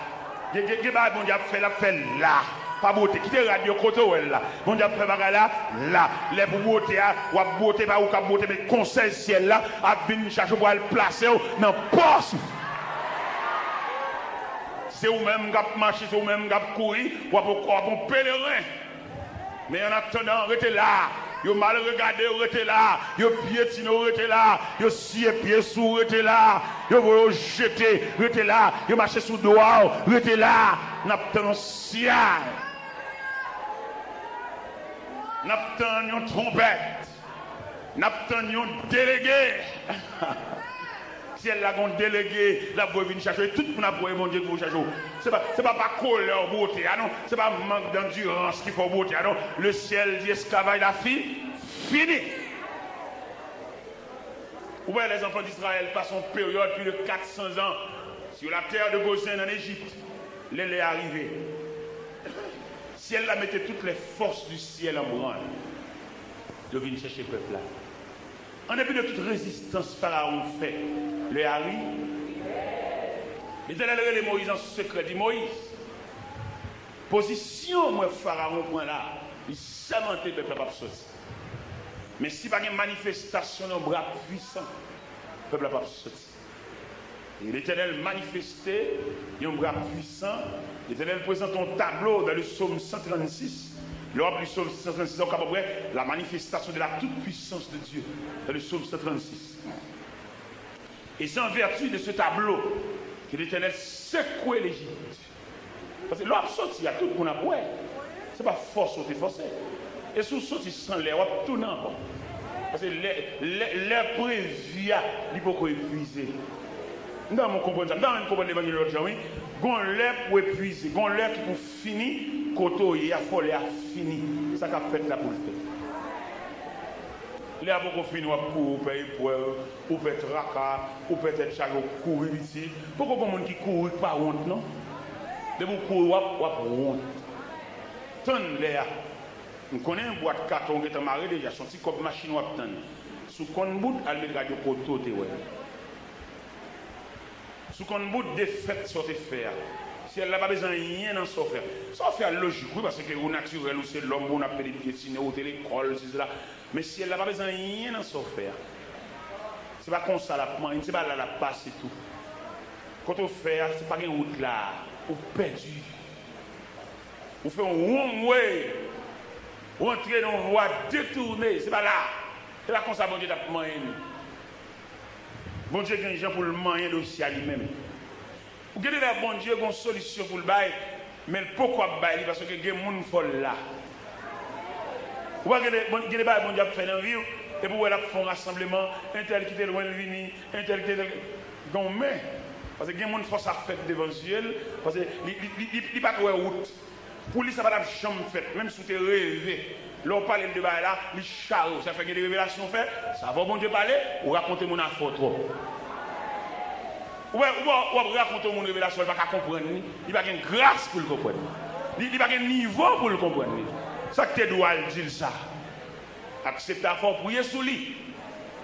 Gen, gen, gen bagay Bondye ap fè, l ap fè la. Pa bwote, kite rad yo kote w wè l la. Bondye ap fè bagay la, la. Lè pou bwote a, w ap bwote, pa ou k ap bwote, men konsèy syèl la ap vin chache w pou al plase w nan pòs ou. Se ou menm k ap mache, se ou menm k ap kouri, w ap, w ap yon peleren. Men annatandan, rete la. Yo mal regade w, rete la. Yo pyetine w, rete la. Yo siye pye sou w, rete la. Yo voye w jete, rete la. Yo mache sou dwa w, rete la. N ap tann yon siyal. N ap tann yon twonpèt. N ap tann yon delege. Syèl la gon delege, l ap voye vin chache w. E tout moun ap voye Bondye ki voye chache w. Se pa, se pa pa kolè w bwote a non. Se pa mank dandirans ki fè w bwote a non. Le ciel dit esclavage la fi, fini. Ou wè, les enfants d'Israël passent une période plus de quatre cents ans sur la terre de Goshen en Égypte. Lè, lè a rive. Syèl la mete toutes les forces du ciel en branle. Yo vin chèche pèp la. An depi de tout rezistans Farawon fè, lè a rive. Letènèl rele Moyiz an sekrè, di, Moyiz, pozisyon mwen Farawon pran la, li sèmante pèp la p ap soti. Men si pa gen manifestasyon nan bra pwisan, pèp la p ap soti. E Letènèl manifeste yon bra pwisan. Letènèl prezante yon tablo dans le psaume cent trente-six. Lè w ap li Sòm san trannsis, w kapab wè la manifestation de la toute puissance de Dieu dans le psaume cent trannsis. Et c'est en vertu de ce tableau que l'Éternel secouait l'Égypte. Paske lè w ap soti a, tout moun ap wè. Se pa fòse w te fòse. E si w soti san lè, w ap tounen ankò. Paske lè, lè, lè previ a, li poko epuize. M ta renmen w konprann sa. M ta renmen w konprann levanjil lòt jan, wi. Gon lè pou epuize. Gon lè ki pou fini. Kote w ye a, fò lè a fini. Sa k ap fèt la pou l fèt. Lè a poko fini, w ap kouri, w pè epwèv, ou pè traka, ou pè tèt chaje, w kouri pitit. Poko gon moun ki kouri k pa wont, non. Depi w kouri, w ap, w ap wont. Tann lè a. M konnen bwat katon w gentan mare deja, se yon ti kòb machin w ap tann. Si w konn bout, al met rad yo kote w te wè l. Si w konn bout defèt sa w te fè a. Syèl la pa bezwen anyen nan sa w fè a. Sa w fè a lojik, wi, paske ou natirèl, ou se lòm, ou n ap pede pyetine, ou te lekòl, sesi, sela. Men syèl la pa bezwen anyen nan sa w fè a. Se pa konsa l ap manyen, se pa la l ap pase tou. Kote w fè a, se pa gen wout la a. Ou pèdi. Ou fè yon wrong way. Ou antre nan yon vwa detounen. Se pa la. Se pa konsa Bondye t ap manyen nou. Bondye gen jan pou l manyen dosye a li menm. Ou gen de lè Bondye gen yon solisyon pou l bay, men l poko ap bay li paske gen moun fò l la. Ou pa gen de, bon, gen de bagay Bondye ap fè nan vi w, epi w wè l ap fè yon rasanbleman, entèl ki te lwen l vini, entèl ki te gen yon men. Paske gen moun fò sa fèt devan zye l, paske li, li, li, li, li pa t wè wout. Pou li, sa pa t ap janm fèt, menm si w te reve. Lè w pale l de bagay la, li chare w. Sa fè gen de revelasyon w fè, sa fè w Bondye pale, ou rakonte moun afè w twòp. Ou wè, ou wè, w ap rakonte yon moun revelasyon, li pa ka konprann li, li pa gen gras pou l konprann li. Li, li pa gen nivo pou l konprann li. Sa k te dwe al di l sa? Aksepte afè w, priye sou li.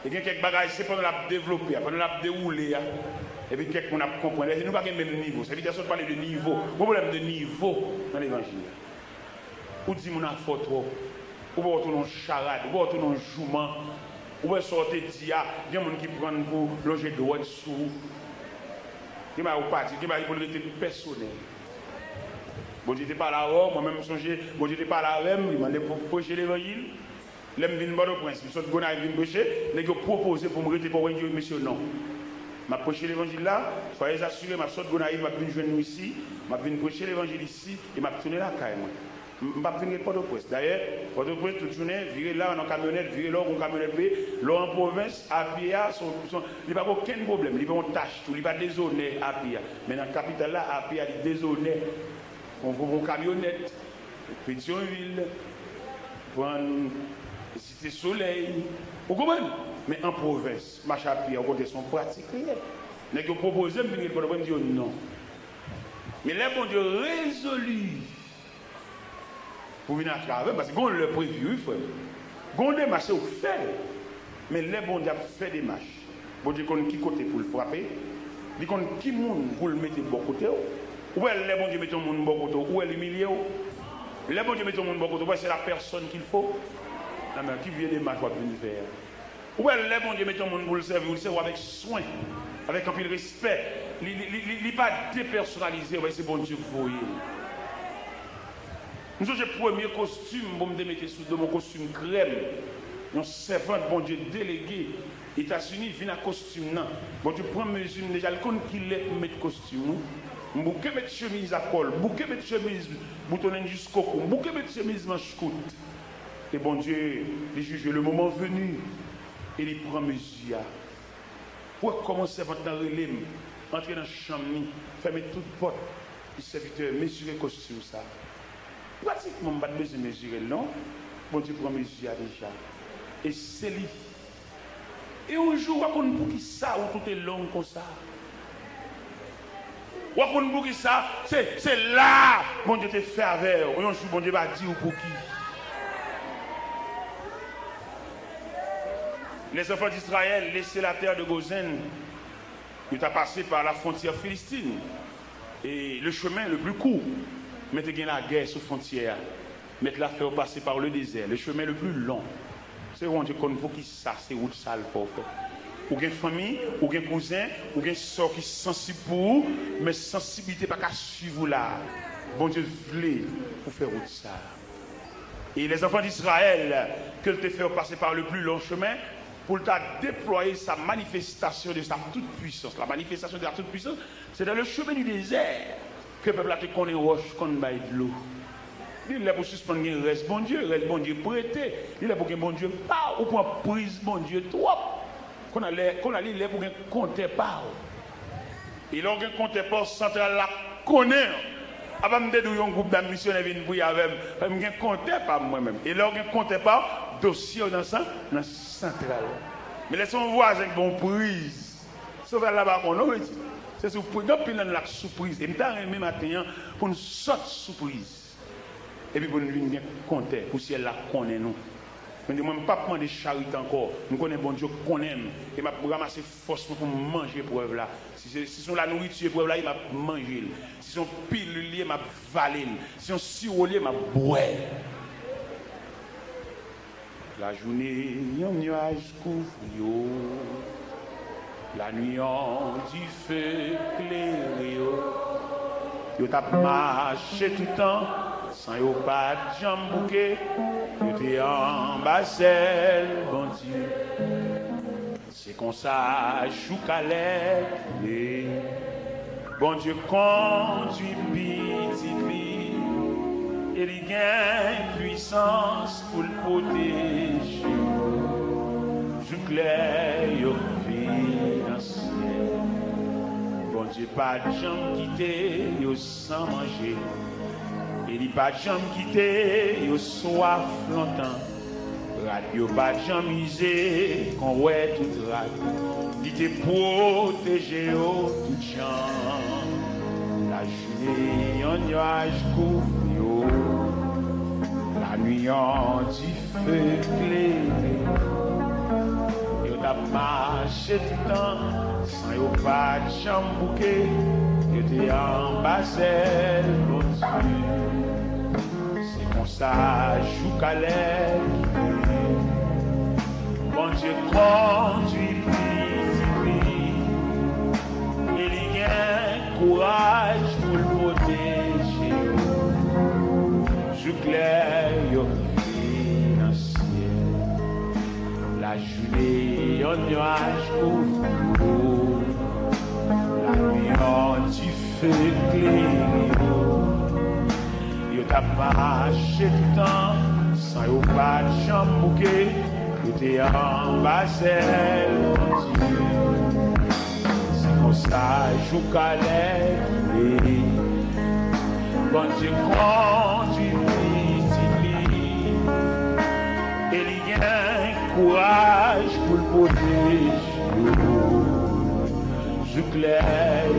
E gen kèk bagay, se pandan l ap devlope a, pandan l ap dewoule a, epi kèk moun ap konprann. Epi nou pa gen menm nivo. Sèvitè sot pale de nivo. Gon pwoblèm de nivo nan levanjil la. Ou di moun afè w twòp. Ou pa w tounen yon charad, ou pa w tounen yon jouman. Ou wè sa w te di a, gen moun ki pran l pou lonje dwèt sou ou. Gen bagay ou pa di, gen bagay pou l rete pèsonèl. Bondye te pale avè w, mwen menm m sonje, Bondye te pale avè m, li mande m pou preche levanjil. Lè m vin Pòtoprens, m sot Gonayiv vin preche, nèg yo pwopoze pou m rete Pòtoprens, m di yo, mesye, non. M ap preche levanjil la, soyez asire, m ap sot Gonayiv, m ap vin jwenn nou isi, m ap vin preche levanjil isi, e m ap tounen lakay mwen. M, m p ap vin ret Pòtoprens. Dayè, Pòtoprens, tout jounen, vire la, nan kamyonèt, vire la, ou gon kamyonèt peye, lè w an pwovens, a pye a, se yon, se yon, li pa gen okenn pwoblèm, li pa yon tach tou, li pa dezonè a pye a. Men nan kapital la, a pye a, li dezonè. Fò w pran yon kamyonèt, Petyonvil, pran Site Solèy. Ou konprann? Men an pwovens, mache a pye a, ou konn se yon pratik li ye. Nèg yo pwopoze m vin ret Pòtoprens, m di yo non. Men lè Bondye rezoli pou vin atravè m, paske gon lè previ, wi, frè m. Gon demach, se ou k fè l. Men lè Bondye ap fè demach, Bondye konn ki kote pou l frape, li konn ki moun pou l mete bò kote w. Ou wè, lè Bondye mete yon moun bò kote w, ou wè l imilye w. Lè Bondye mete yon moun bò kote w, ou wè, se la personne qu'il faut. Nan men ki vye demach w ap vin fè a. Ou wè, lè Bondye mete yon moun pou l sèvi w, li sèvi w avèk swen, avèk anpil respè. Li, li, li, li, li pa depèsonalize, ou wè, se Bondye k voye l. M sonje premye kostim pou m te mete sou do m, yon kostim krèm. Yon sèvant Bondye delege Etazini vin ak kostim nan. Bondye pran mezi m deja, li konn kilè pou m met kostim, wi. M bouke met chemiz a kòl, bouke met chemiz boutonnen jiskokou, m bouke met chemiz manch kout. E Bondye, li jije le moment venu, e li pran mezi a. Ou wè kòman sèvant lan rele m, antre nan chanm li, fèmen tout pòt, li, sèvitè, mezire kostim sa. Pratikman, m pa t bezwen mezire l non. Bondye pran mezi a deja. E se li. E yon jou, w a konn poukisa wout ou te long konsa. W a konn poukisa, se, se la Bondye te fè avè w. Yon jou, Bondye va di w pouki. Les enfants d'Israël laissaient la terre de Gozen. Yo ta pase pa la frontière philistine. E le chemin le plus court. Men te gen lagè sou fwontyè a. Mèt la fè w pase pa le dezè, le chemin le plus long. Se Bondye konn poukisa se wout sa l fè w fè. Ou gen fanmi, ou gen kouzen, ou gen sè w ki sansib pou ou, men sansiblite pa ka swiv ou la. Bondye vle pou fè wout sa. E les enfants d'Israël, ke l te fè w pase pa le plus long chemin, pou l ta deplwaye sa manifestasyon de sa tout puissance. La manifestation de la toute puissance, c'est dans le chemin du désert. Ke pèp la te konnen wòch konn bay dlo. Li lè pou sispann gen rès Bondye, rès Bondye prete. Li lè pou gen Bondye pa w, ou pran priz Bondye twòp. Kounye a lè, kounye a li lè pou gen kontè pa w. E lè w gen kontè pa w, santral la konnen. Apa m te di w yon gwoup dam misyonè vin priye avè m, m gen kontè pa m mwen menm. E lè w gen kontè pa w, dosye w nan san, nan santral la. Men lè se yon vwazen ki ba w priz, santral la pa konnen, wi. Se sou priz, gen anpil nan nou la k sou priz. E m ta renmen maten an pou n sòt sou priz. Epi pou n vin gen kontè, pou syèl la konnen nou. Men mwen, m p ap mande charite ankò. M konnen Bondye konnen m. E m ap ranmase fòs mwen pou m manje eprèv la. Si se, si se yon lanouriti eprèv la ye, m ap manje l. Si se yon pilil li ye, m ap vale l. Si se yon siwo li ye, m ap bwè l. Lajounen, yon nyaj kouvri yo. Lanwi, yon dife klere yo. Yo t ap mache toutan, san yo pa t janm bouke. Yo te anba zèl Bondye. Se konsa, jouk alè, Bondye kondui pitit li, e li gen pwisans pou l pwoteje yo jouk lè yo rive nan syèl. Bondye pa t janm kite yo san manje, e li pa t janm kite yo swaf lontan. Rad yo pa t janm ize kon wè tout rad. Li te pwoteje yo tout jan. Lajounen, yon nyaj kouvri yo. Lanwi, yon dife klere yo. Yo t ap mache toutan, san yo pa t janm bouke. Yo te anba zèl Bondye. Se konsa, jouk alè, Bondye kondui pitit li, e li gen kouraj pou l pwoteje yo jouk lè yo rive nan syèl. Lajounen, yon nyaj kouvri yo. Lanwi, yon dife klere yo. Yo t ap mache toutan, san yo pa t janm bouke. Yo te anba zèl Bondye. Se konsa, jouk alè, Bondye kondui pitit li, e li gen kouraj pou l pwoteje yo jouk lè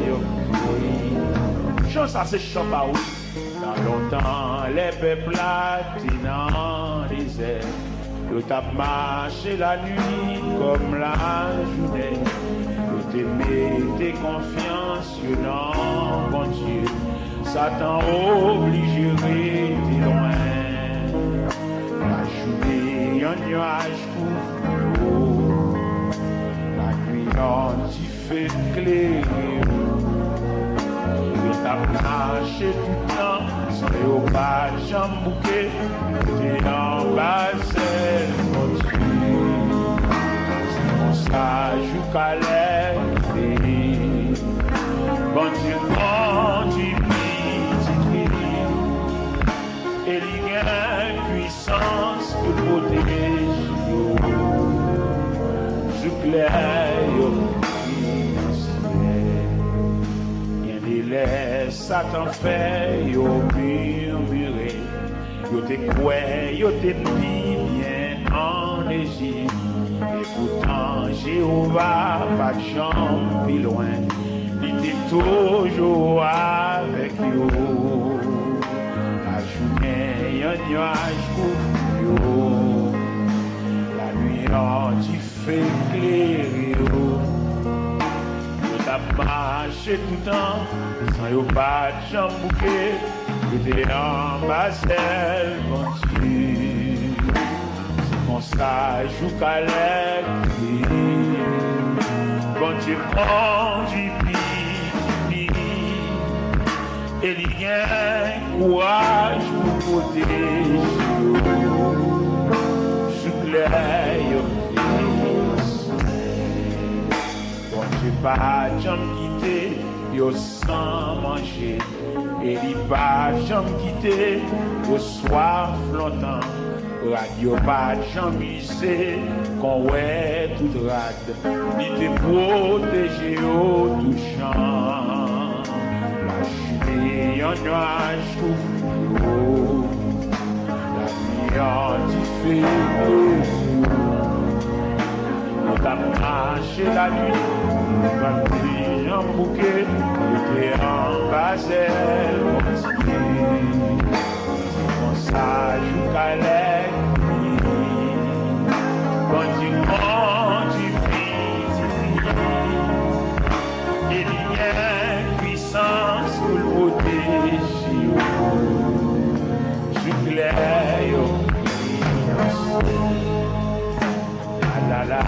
yo mouri. Chan sa se chan pa ou. Nan lontan, lè pèp la te nan dezè, yo t ap mache lanwit kòm lajounen. Yo te mete konfyans yo nan Bondye. Satan oblije rete lwen. Lajounen, yon nyaj kouvri yo. Lanwit, yon dife klere yo. Yo t ap mache toutan, san yo pa t janm bouke. Yo te anba zèl Bondye. Se konsa, jouk alè li te ye, Bondye kondui pitit li. E li gen pwisans pou l pwoteje yo jouk lè yo vin nan syèl. Gen de lè, Satan fè yo mimire. Yo te kwè yo te pi byen ann Ejip. Epoutan, Jewova pa t janm pi lwen. Li te toujou avèk yo. Lajounen, yon nyaj kouvri yo. Lanwit, yon dife klere yo. Yo t ap mache toutan, san yo pa t janm bouke. Yo te anba zèl Bondye. Se konsa, jouk alè li te ye, Bondye kondui pitit li. E li gen kouraj pou pwoteje yo jouk lè yo vin nan syèl. Bondye pa t janm kite yo san manje, e li pa t janm kite yo swaf lontan. Rad yo pa t janm ize kon wè tout rad. Li te pwoteje yo tout jan. Lajounen, yon nyaj kouvri yo. Lanwit, yon dife klere yo. Yo t ap mache lanwit, yo pa t janm bouke. Yo te anba zèl Bondye. Se konsa, jouk alè li te ye, Bondye kondui pitit li. E li gen pwisans pou l pwoteje yo jouk lè yo vin nan syèl. La la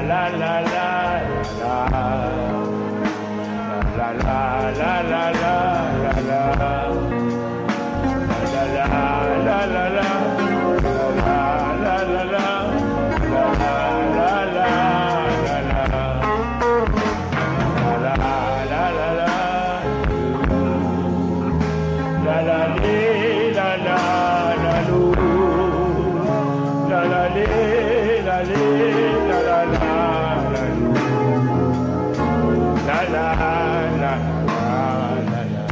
la la la la la. La la la la la la la la. La la la la la la. La la la la la la. La la la la la la. La la la la la. La la lé, la la la lo. La la lé, la lé, la la la la lo. La la la la la la.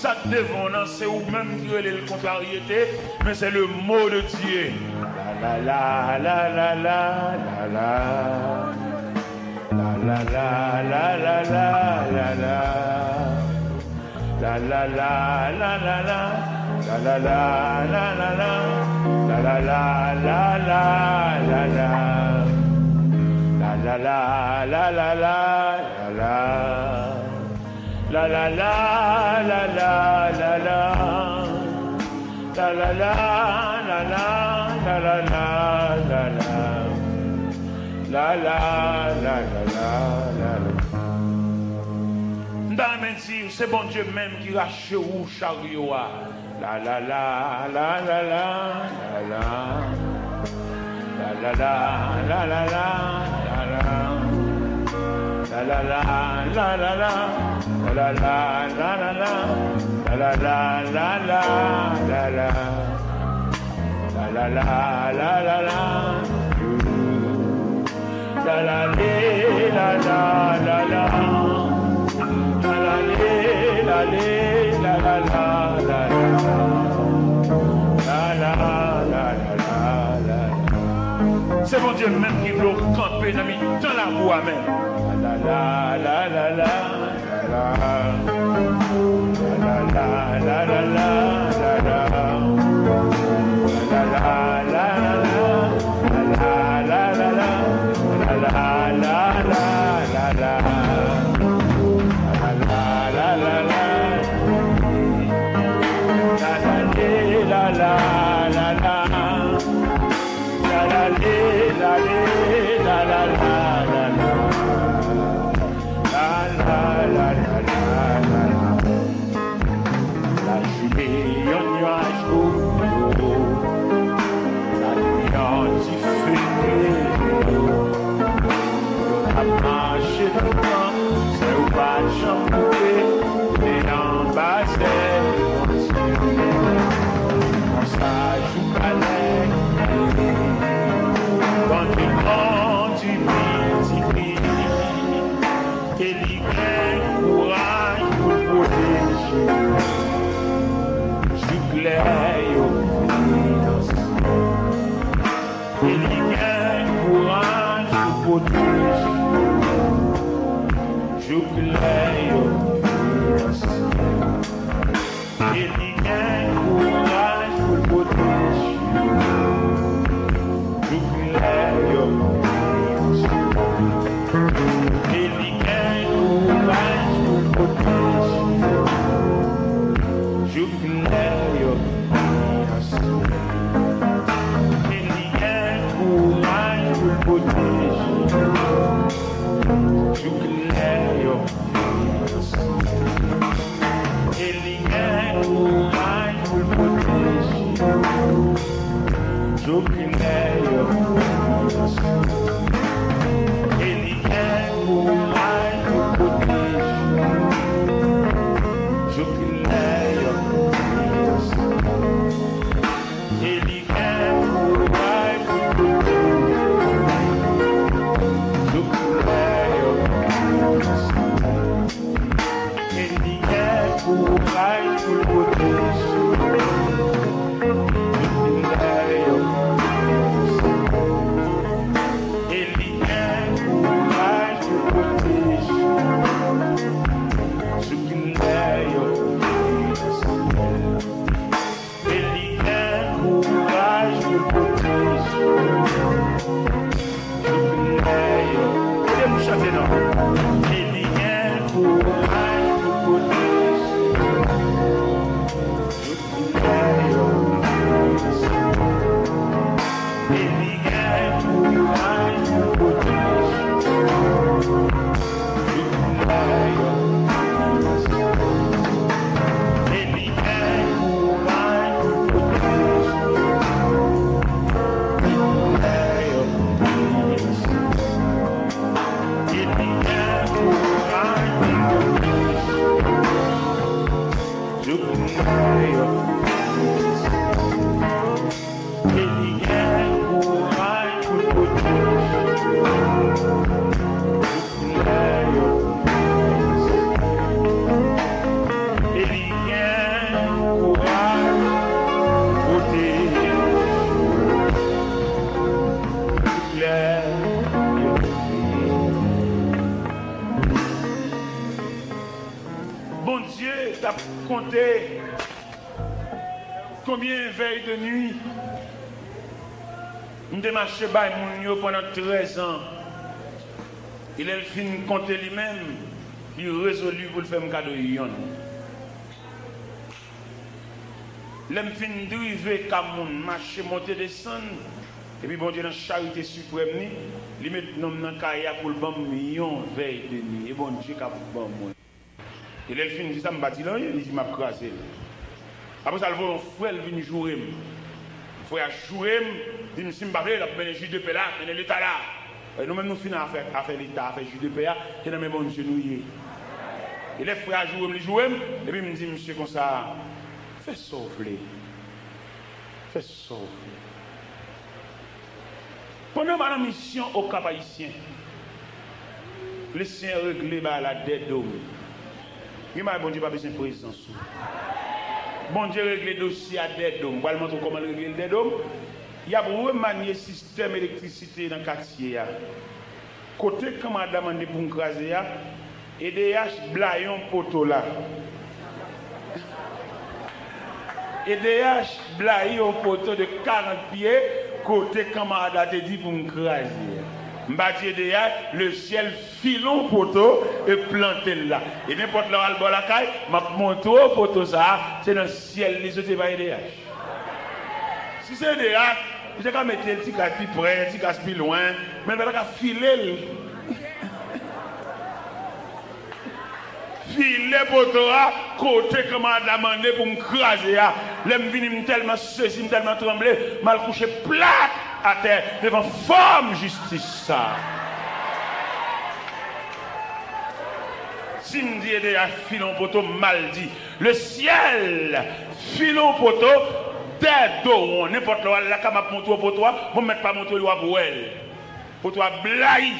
Sa k devan w nan, se ou menm ki rele l kontraryete, men se le mo de Dye. La la la la la la la. La la la la la la la. La la la la la la. La la la la la la. La la la la la la la. La la la la la la la la. La la la la la la la. La la la la la la la la la. La la la la la la la. M ta renmen di, se Bondye menm ki rache wou charyo a. La la la la la la la la. La la la la la la la la. La la la la la la. La la la la la la. La la la la la la la. La la la la la la. La la lé, la la la la. La la lé, la lé, la la la la la. La la la la la la. Se Bondye menm ki vle w kanpe nan mitan labou a menm. La la la la la la. Lajounen yon nyaj gwo, ladri yon dife klere yo. Yo t ap mache toutan, sè yo pa t janm koute, men anba zèl Bondye. Konsa jou pa lè, Bondye kondi pitit li. E li gen kouraj pou l pwoteje jouk lè yo rive nan syèl. E li gen kouraj pou l pwoteje jouk lè yo rive nan syèl. E li gen kouraj pou l pwoteje jouk lè yo rive nan syèl. E li gen kouraj pou l pwoteje jouk lè yo rive nan syèl. E li gen kouraj pou l pwoteje jouk lè yo rive nan syèl. E li gen kouraj pou l pwoteje jouk lè yo rive nan syèl. E li gen kouraj pou l pwoteje jouk lè yo rive nan syèl. E li gen kouraj pou l pwoteje jouk lè yo rive nan syèl. E li gen kouraj pou l pwoteje jouk lè yo rive nan syèl. E li gen kouraj pou l pwoteje jouk lè yo rive nan syèl. E li gen kouraj pou l pwoteje jouk lè yo. Ede m chante non. E li gen kouraj pou l pwoteje jouk lè yo. E li gen kouraj pou l pwoteje jouk lè yo. E li gen kouraj pou l pwoteje jouk lè yo. E li gen kouraj pou l pwoteje jouk lè yo. E li gen kouraj pou l pwoteje jouk lè yo. E li gen kouraj pwoteje jouk lè yo. Bondye t ap konte konbyen vèy de nwi m te mache bay moun yo pandan trèz an. E lè l fin konte li menm, li rezoli pou l fè m kado yonn. Lè m fin drive ka moun, mache monte desann, epi Bondye nan charite siprèm li, li met non m nan kay a pou l ban m yon vèy de nwi. E Bondye k ap ban mwen. E lè l fin di sa, m pa di l anyen, li di m ap kraze l. Apre sa, l voye yon frè l vin joure m. Frè a joure m, di m si m pa vle, l ap mennen ji de pè la, mennen leta la. E nou menm nou fin afè, afè leta, afè ji de pè a, se nan men Bondye nou ye. E lè frè a joure m, li joure m, epi m di misye konsa, fè sa w vle. Fè sa w vle. Pandan m al an misyon Okap Ayisyen, Lesenyè regle bagay la dèdo m. Gen bagay Bondye pa bezwen prezans ou. Bondye regle dosye a dèdo m. M pral montre w kòman l regle l dèdo m. Y ap remanye sistèm elektrisite nan katye a. Kote kan madanm mande pou m kraze a, E D H blayi yon poto la. E D H blayi yon poto de karant pye kote kanmarad la te di pou m kraze a. M pa di E D H, lesyèl file yon poto e plante l la. E nenpòt lè w al bò lakay, m ap montre w poto sa a, se nan syèl li soti, e pa E D H. Si se E D H, li te ka mete l ti kras pi pre, ti kras pi lwen, men l pa ta ka file l. File poto a kote kanmarad la mande pou m kraze a. Lè m vini, m tèlman sezi, m tèlman tranble, m al kouche plat atè devan fòm jistis sa. Si m di E D H file yon poto, m mal di. Lesyèl file yon poto dèyè do w. Nenpòt lè w al lakay, m ap montre w poto a. Bon, m mèt pa montre w li, w ap wè l. Poto a blayi.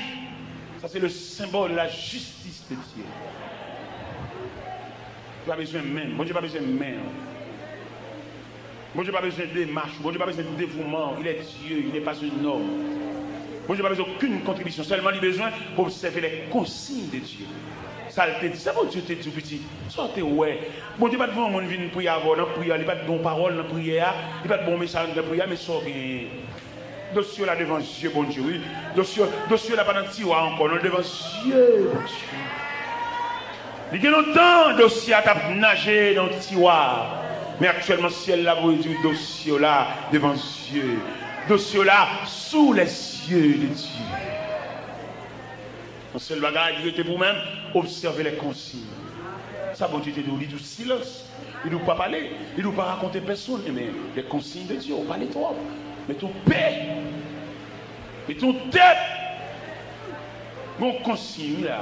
Sa se le symbole de la justice de Dieu. Li pa bezwen men. Bondye pa bezwen men. Bondye pa bezwen demach ou. Bondye pa bezwen devouman ou. Il est Dieu, il n'est pas un homme. Bondye pa bezwen okenn kontribisyon. Sèlman li bezwen pou obsève les consignes de Dieu. Sa l te di, sa Bondye te di w, pitit. Sa w te wè. Bondye pa t voye yon moun vin priye avè w nan priyè, li pa t ba w pawòl nan priyè a, li pa t ba w mesaj nan priyè a, men sa w genyen. Dosye w la devan zye Bondye, wi. Dosye, dosye w la pa nan tiwa ankò, non, l devan zye Bondye. Li gen lontan dosye a t ap naje nan tiwa, men aktyèlman syèl la voye di w dosye w la devan zye. Dosye w la sous les yeux de Dieu. Yon sèl bagay, li rete pou ou menm, obsève les consignes. Sa Bondye te di w, li di w silans. Li di w pa pale, li di w pa rakonte pèsonn. Ebyen, les consignes de Dieu, ou pale twòp. Mete w pè. Mete w tèt. Gon konsiy, wi, la.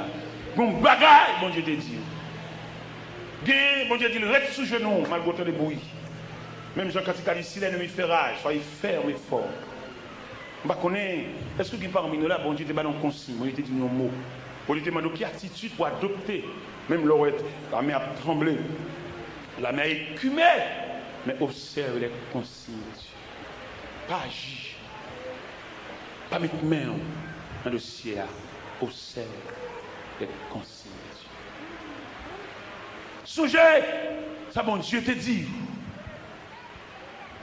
Gon bagay Bondye te di w. Gen, Bondye di l, ret sou jenou w, malgre w tande bri. Menm jan kantik la di, si l'ennemi fait rage, soyez fermes et forts. M pa konnen, èske gen pami nou la, Bondye te ba nou yon konsiy, Bondye te di nou yon mo. Bondye te mande w ki atitid pou adopte, menm lè w wè lame ap tranble, lame a ekime, men obsève les consignes de Dieu. Pa aji, pa met men w nan dosye a, obsève les consignes de Dieu. Sonje sa Bondye te di.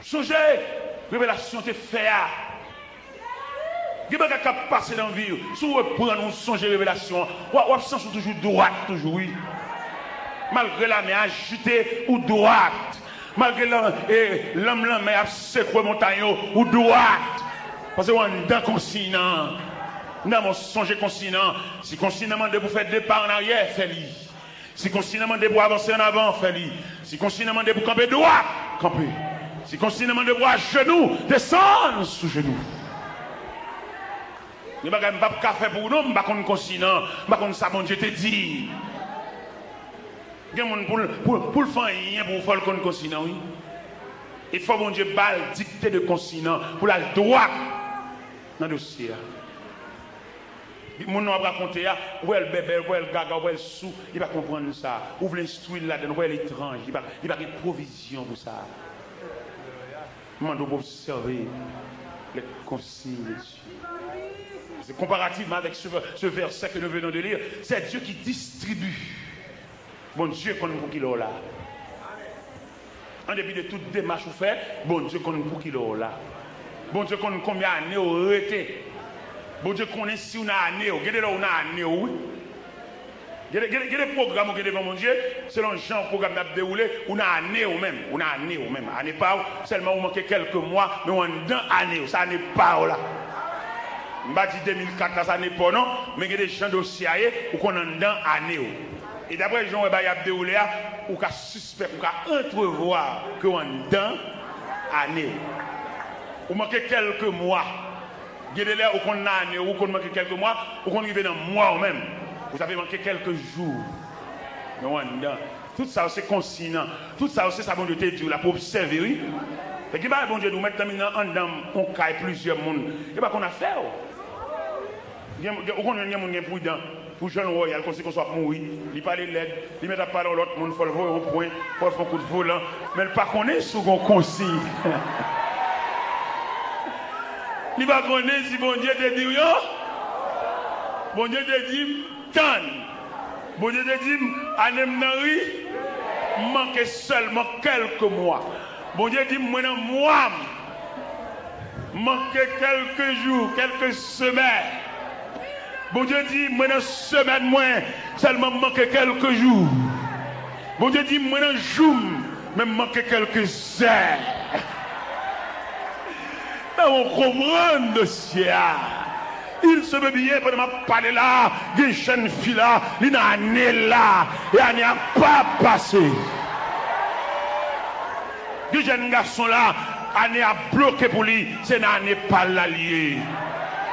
Sonje revelasyon te fè a. Gen bagay k ap pase nan vi w. Si w reprann, ou sonje revelasyon an, w ap, w ap santi w toujou dwat, toujou, wi. Malgre lame a ajite, ou dwat. Malgre lan, e, lanm lanmè ap sekwe montay yo, ou dwat. Paske w anndan konsiy nan. Nan men w sonje konsiy nan. Si konsiy nan mande pou fè de pa an aryè, fè li. Si konsiy nan mande pou avanse an avan, fè li. Si konsiy nan mande pou kanpe dwat, kanpe. Si konsiy nan mande pou ajenou, desann sou jenou. Gen bagay m p ap ka fè pou ou non, m pa konn konsiy nan, m pa konn sa Bondye te di. Gen moun pou l, pou, pou l fè anyen pou ou, fò l konn konsiy nan, wi. E fò Bondye ba l dikte de konsiy nan, pou l al dwat nan dosye a. Moun nan w ap rakonte a, ou wè l bèbè, ou wè l gaga, ou wè l sou, li pa konprann sa. Ou vle enstwi l ladan l, ou wè l etranj, li pa, li pa gen pwovizyon pou sa. M mande w pou obsève les consignes de Dieu. C'est comparativement avec ce, ce verset que nous venons de lire, c'est Dieu qui distribue. Bondye konn pou kilè w la. An depi de tout demach ou fè, Bondye konn pou kilè w la. Bondye konn konbyen ane w rete. Bondye konnen si w nan ane w. Gen de lè w nan ane w, wi. Gen de, gen de, gen de pwogram ou gen devan Bondye, selon jan pwogram nan ap dewoule, ou nan ane w menm. Ou nan ane w menm. Ane pa w, sèlman ou manke kèlke mwa, men w anndan ane w. Se ane pa w la. M pa di de mil kat la, se ane pa w non, men gen de jan dosye a ye, ou konn anndan ane w. E daprè jan w wè bagay ap dewoule a, ou ka sispèk, ou ka antrevwa ke w anndan ane w. Ou manke kèlke mwa. Gen de lè ou konn nan ane w, ou konn manke kèlke mwa, ou konn rive nan mwa w menm. Ou ta vle manke kèlke jou. Men w anndan. Tout sa yo se konsiy nan. Tout sa yo se sa Bondye te di w la pou obsève, wi. Fè gen bagay Bondye di w, mèt nan, nan anndan yon kay plizyè moun. Yo pa konn afè w. Gen, gen, ou konn gen moun gen pridan. Pou jan l wè w ye a, l konn se konsa w ap mouri. Li pale lèd, li mèt ap pale yon lòt moun, fò l voye yon pwen, fò l fè yon kout volan. Men l pa konnen si w gen yon konsiy. Li pa konnen si Bondye te di w yo. Bondye te di m, tann. Bondye te di m, ane m nan ri, m manke sèlman kèlke mwa. Bondye di m, mwen nan mwa m, m manke kèlke jou, kèlke semèn. Bondye di, mwen nan semèn mwen, sèlman m manke kèlke jou. Bondye di, mwen nan jou m, men m manke kèlke zè. Nan w konprann dosye a. Il se peut bien, pandan m ap pale la, gen jèn fi la, li nan ane l la, e ane a p ap pase. Gen jèn gason la, ane a bloke pou li, se nan ane pa l la li ye.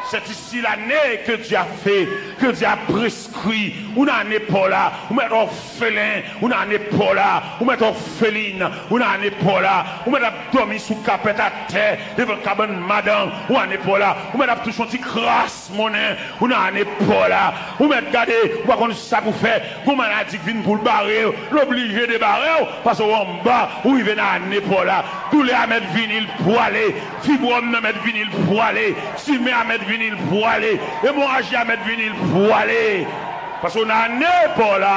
C'est ici l'année que Dieu a fait, que Dieu a prescrit. Ou nan ane pa w la, ou mèt òfelen, ou nan ane pa w la, ou mèt òfelin, ou nan ane pa w la, ou mèt ap dòmi sou kapèt atè, devan kabann madanm, ou ane pa w la, ou mèt ap touche yon ti kras monnen, ou nan ane pa w la, ou mèt gade, ou pa konn sa pou fè, gon maladi k vin pou l bare w, l oblije debare w, paske w anba, ou rive nan ane pa w la, doulè a mèt vini, l pwale, fibwòm nan mèt vini, l pwale, timè a mèt vini, l pwale, emoraji a mèt vini, l pwale. Paske w nan ane pa w la,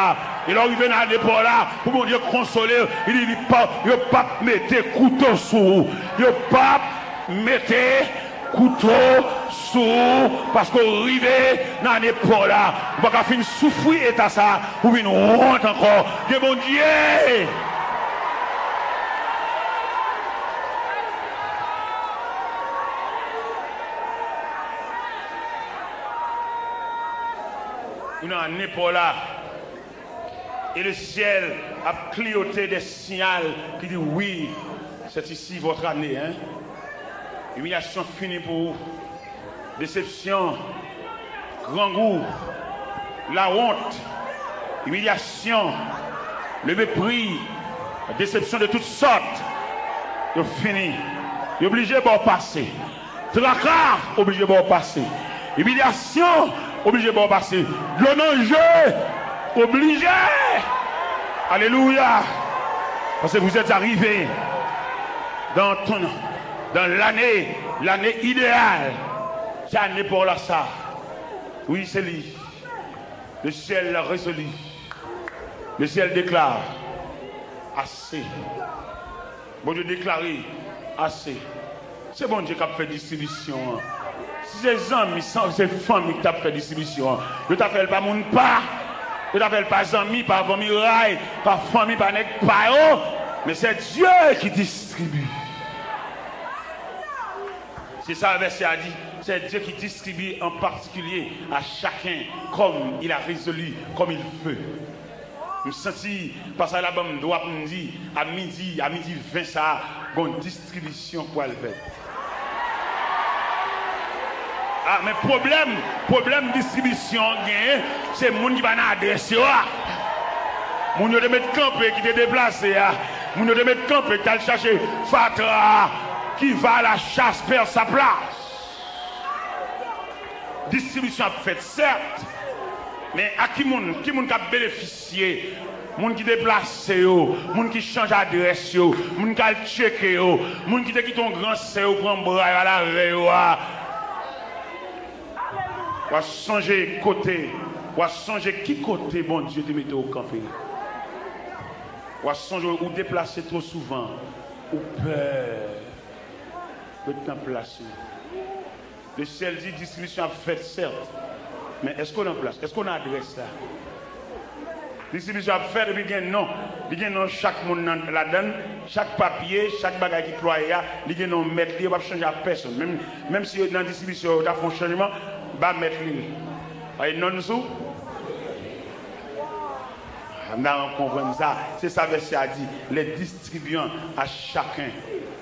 e lè w rive nan ane pa w la, pou Bondye konsole w, li di, li pa, yo p ap mete kouto sou ou, yo p ap mete kouto sou ou, paske w rive nan ane pa w la. Ou pa ka fin soufri eta sa a, pou w vin wont ankò de Bondye. Ou nan ane pa w la. Et le ciel a clignoté des signaux qui dit, oui, c'est ici votre année, hein. Imilyasyon fini pou ou. Desepsyon, grangou, lawont, imilyasyon, le mépris, desepsyon de tout sòt, yo fini. Yo oblije ba w pase. Traka oblije ba w pase. Imilyasyon oblije ba w pase. Dlo nan je oblije. Alelouya. Paske vous êtes arrivés dans ton, dans l'année, l'année idéale. Se ane pa w la sa. Wi, se li. Le ciel l'a résolu. Le ciel déclare, ase. Bondye deklare, ase. Se Bondye k ap fè distribisyon an. Si se zanmi, san, se fanmi ki t ap fè distribisyon an, yo ta fè l pa moun pa, yo ta fè l pa zanmi, pa vanmiray, pa fanmi, pa nèg pa yo. Men se Dye ki distribye. Se sa vèsè a di. C'est Dieu qui distribue en particulier à chacun comme il a résolu, comme il veut. M santi pasaj la ban m dwa pou m di, a midi, a midi ven sa a, gon distribisyon k pral fèt. A, men pwoblèm, pwoblèm distribisyon an genyen, se moun ki pa nan adrès yo a. Moun yo te met kanpe, ki te deplase a. Moun yo te met kanpe, ki t al chache fatra a, qui va à la chasse perd sa place. Distribisyon ap fèt, sèt, men a ki moun, ki moun k ap benefisye? Moun ki deplase yo, moun ki chanje adrès yo, moun k al tcheke yo, moun ki te kite yon gran sè yo pran bra yo al avè yo a. W a sonje kote, w a sonje ki kote Bondye te mete w kanpe. W a sonje ou deplase twò souvan, ou pè ret nan plas ou. Lesyèl di distribisyon ap fèt, sèt, men èske w nan plas? Èske w nan adrès la? Distribisyon ap fèt epi gen non. Li gen non chak moun nan, ladan l, chak papye, chak bagay ki plwaye a, li gen non mèt li, yo p ap chanje ak pèsonn. Menm, menm si yo nan distribisyon, yo ta fè yon chanjman, ba mèt li l. Paske non l sou. N a konprann sa. Se sa vèsè a di. Les distribuant à chacun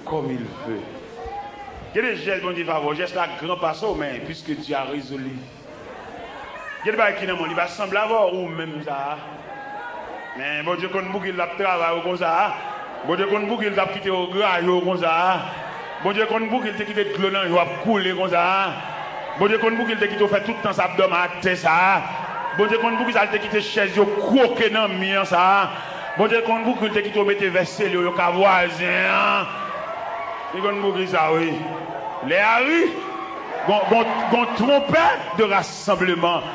comme il veut. Gen de jès Bondye fè avè w. Jès la gran pase w, men puisque Dieu a résolu. Gen de bagay ki nan men w, li pa sanble avè w, ou menm sa a. Men Bondye konn pouki l t ap travay ou konsa a. Bondye konn pouki l t ap kite yo graye w konsa a. Bondye konn pouki l te kite dlo nan je w ap koule konsa a. Bondye konn pouki l te kite w fè tout tan sa ap dòmi atè sa a. Bondye konn poukisa l te kite chèz yo kwoke nan mi an sa a. Bondye konn pouki l te kite w mete vè sele w yo ka vwazen an. Li konn poukisa, wi. Lè a ri, gon, gon, gon twonpèt de rasanbleman.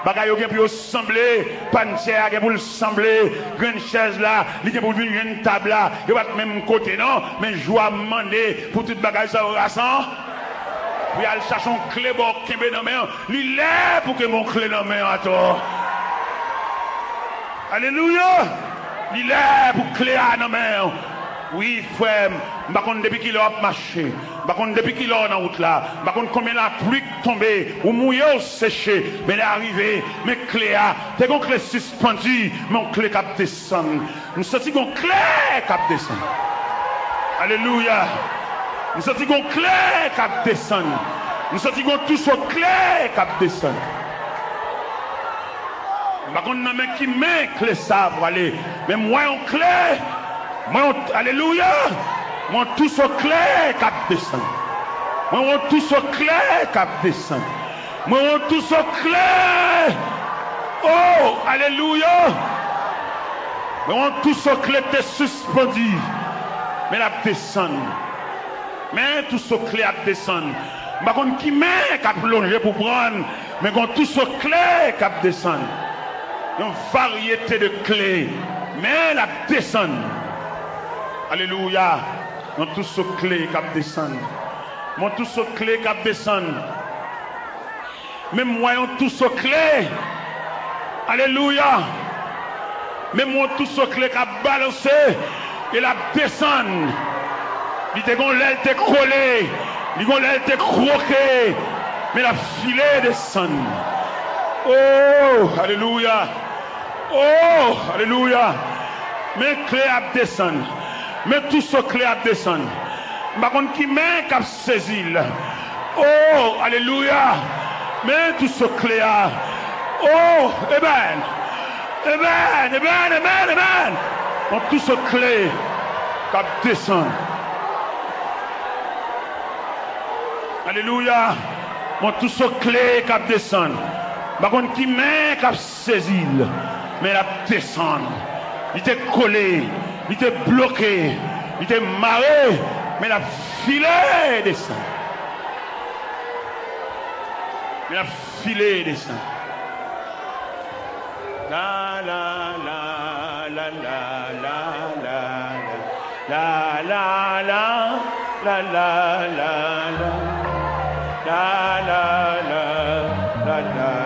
Bagay yo gen pou yo sanble, pannchè a gen pou l sanble, grenn chèz la, li gen pou l vin jwenn tab la, yo pa t menm kote non, men jou a mande pou tout bagay sa yo rasan, pou y al chache yon kle ba w kenbe nan men an, li lè pou ke m yon kle nan men an atò. Alelouya! Li lè pou kle a nan men an. Wi, frè m, m pa konn depi kilè w ap mache. M pa konn depi kilè w nan wout la. M pa konn konbyen lapli k tonbe, ou mouye, ou seche. Men lè a rive, men kle a. Te gon kle sispandi, men yon kle k ap desann. M santi gon kle k ap desann. Alelouya. M santi gon kle k ap desann. M santi gon touso kle k ap desann. M pa konn nan men ki men kle sa a pwale, men m wè yon kle. Mwen yon, alelouya. Mwen yon touso kle k ap desann. Mwen yon touso kle k ap desann. Mwen yon touso kle. Oh, alelouya. Mwen yon touso kle te sispandi. Men l ap desann. Men touso kle ap desann. M pa konn ki men k ap lonje pou pran l, men gon touso kle k ap desann. Yon varyete de kle. Men l ap desann. Alelouya. Yon touso kle k ap desann. Yon touso kle k ap desann. Men m wè yon touso kle. Alelouya. Men m wè yon touso kle k ap balanse e l ap desann. Li te gon lè l te kole, li gon lè l te kwoke, men l ap file desann. Oh, alelouya. Oh, alelouya. Men kle ap desann. Men touso kle ap desann. M pa konn ki men k ap sezi l. Oh, alelouya. Men touso kle a. Oh, amen. Amen, amen, amen, amen. Yon touso kle k ap desann. Alelouya. Yon touso kle k ap desann. M pa konn ki men k ap sezi l, men l ap desann. Li te kole, li te bloke, li te mare, men l ap file desann. Men l ap file desann. La, la, la, la, la, la, la, la, la, la, la, la, la, la, la, la, la, la, la, la.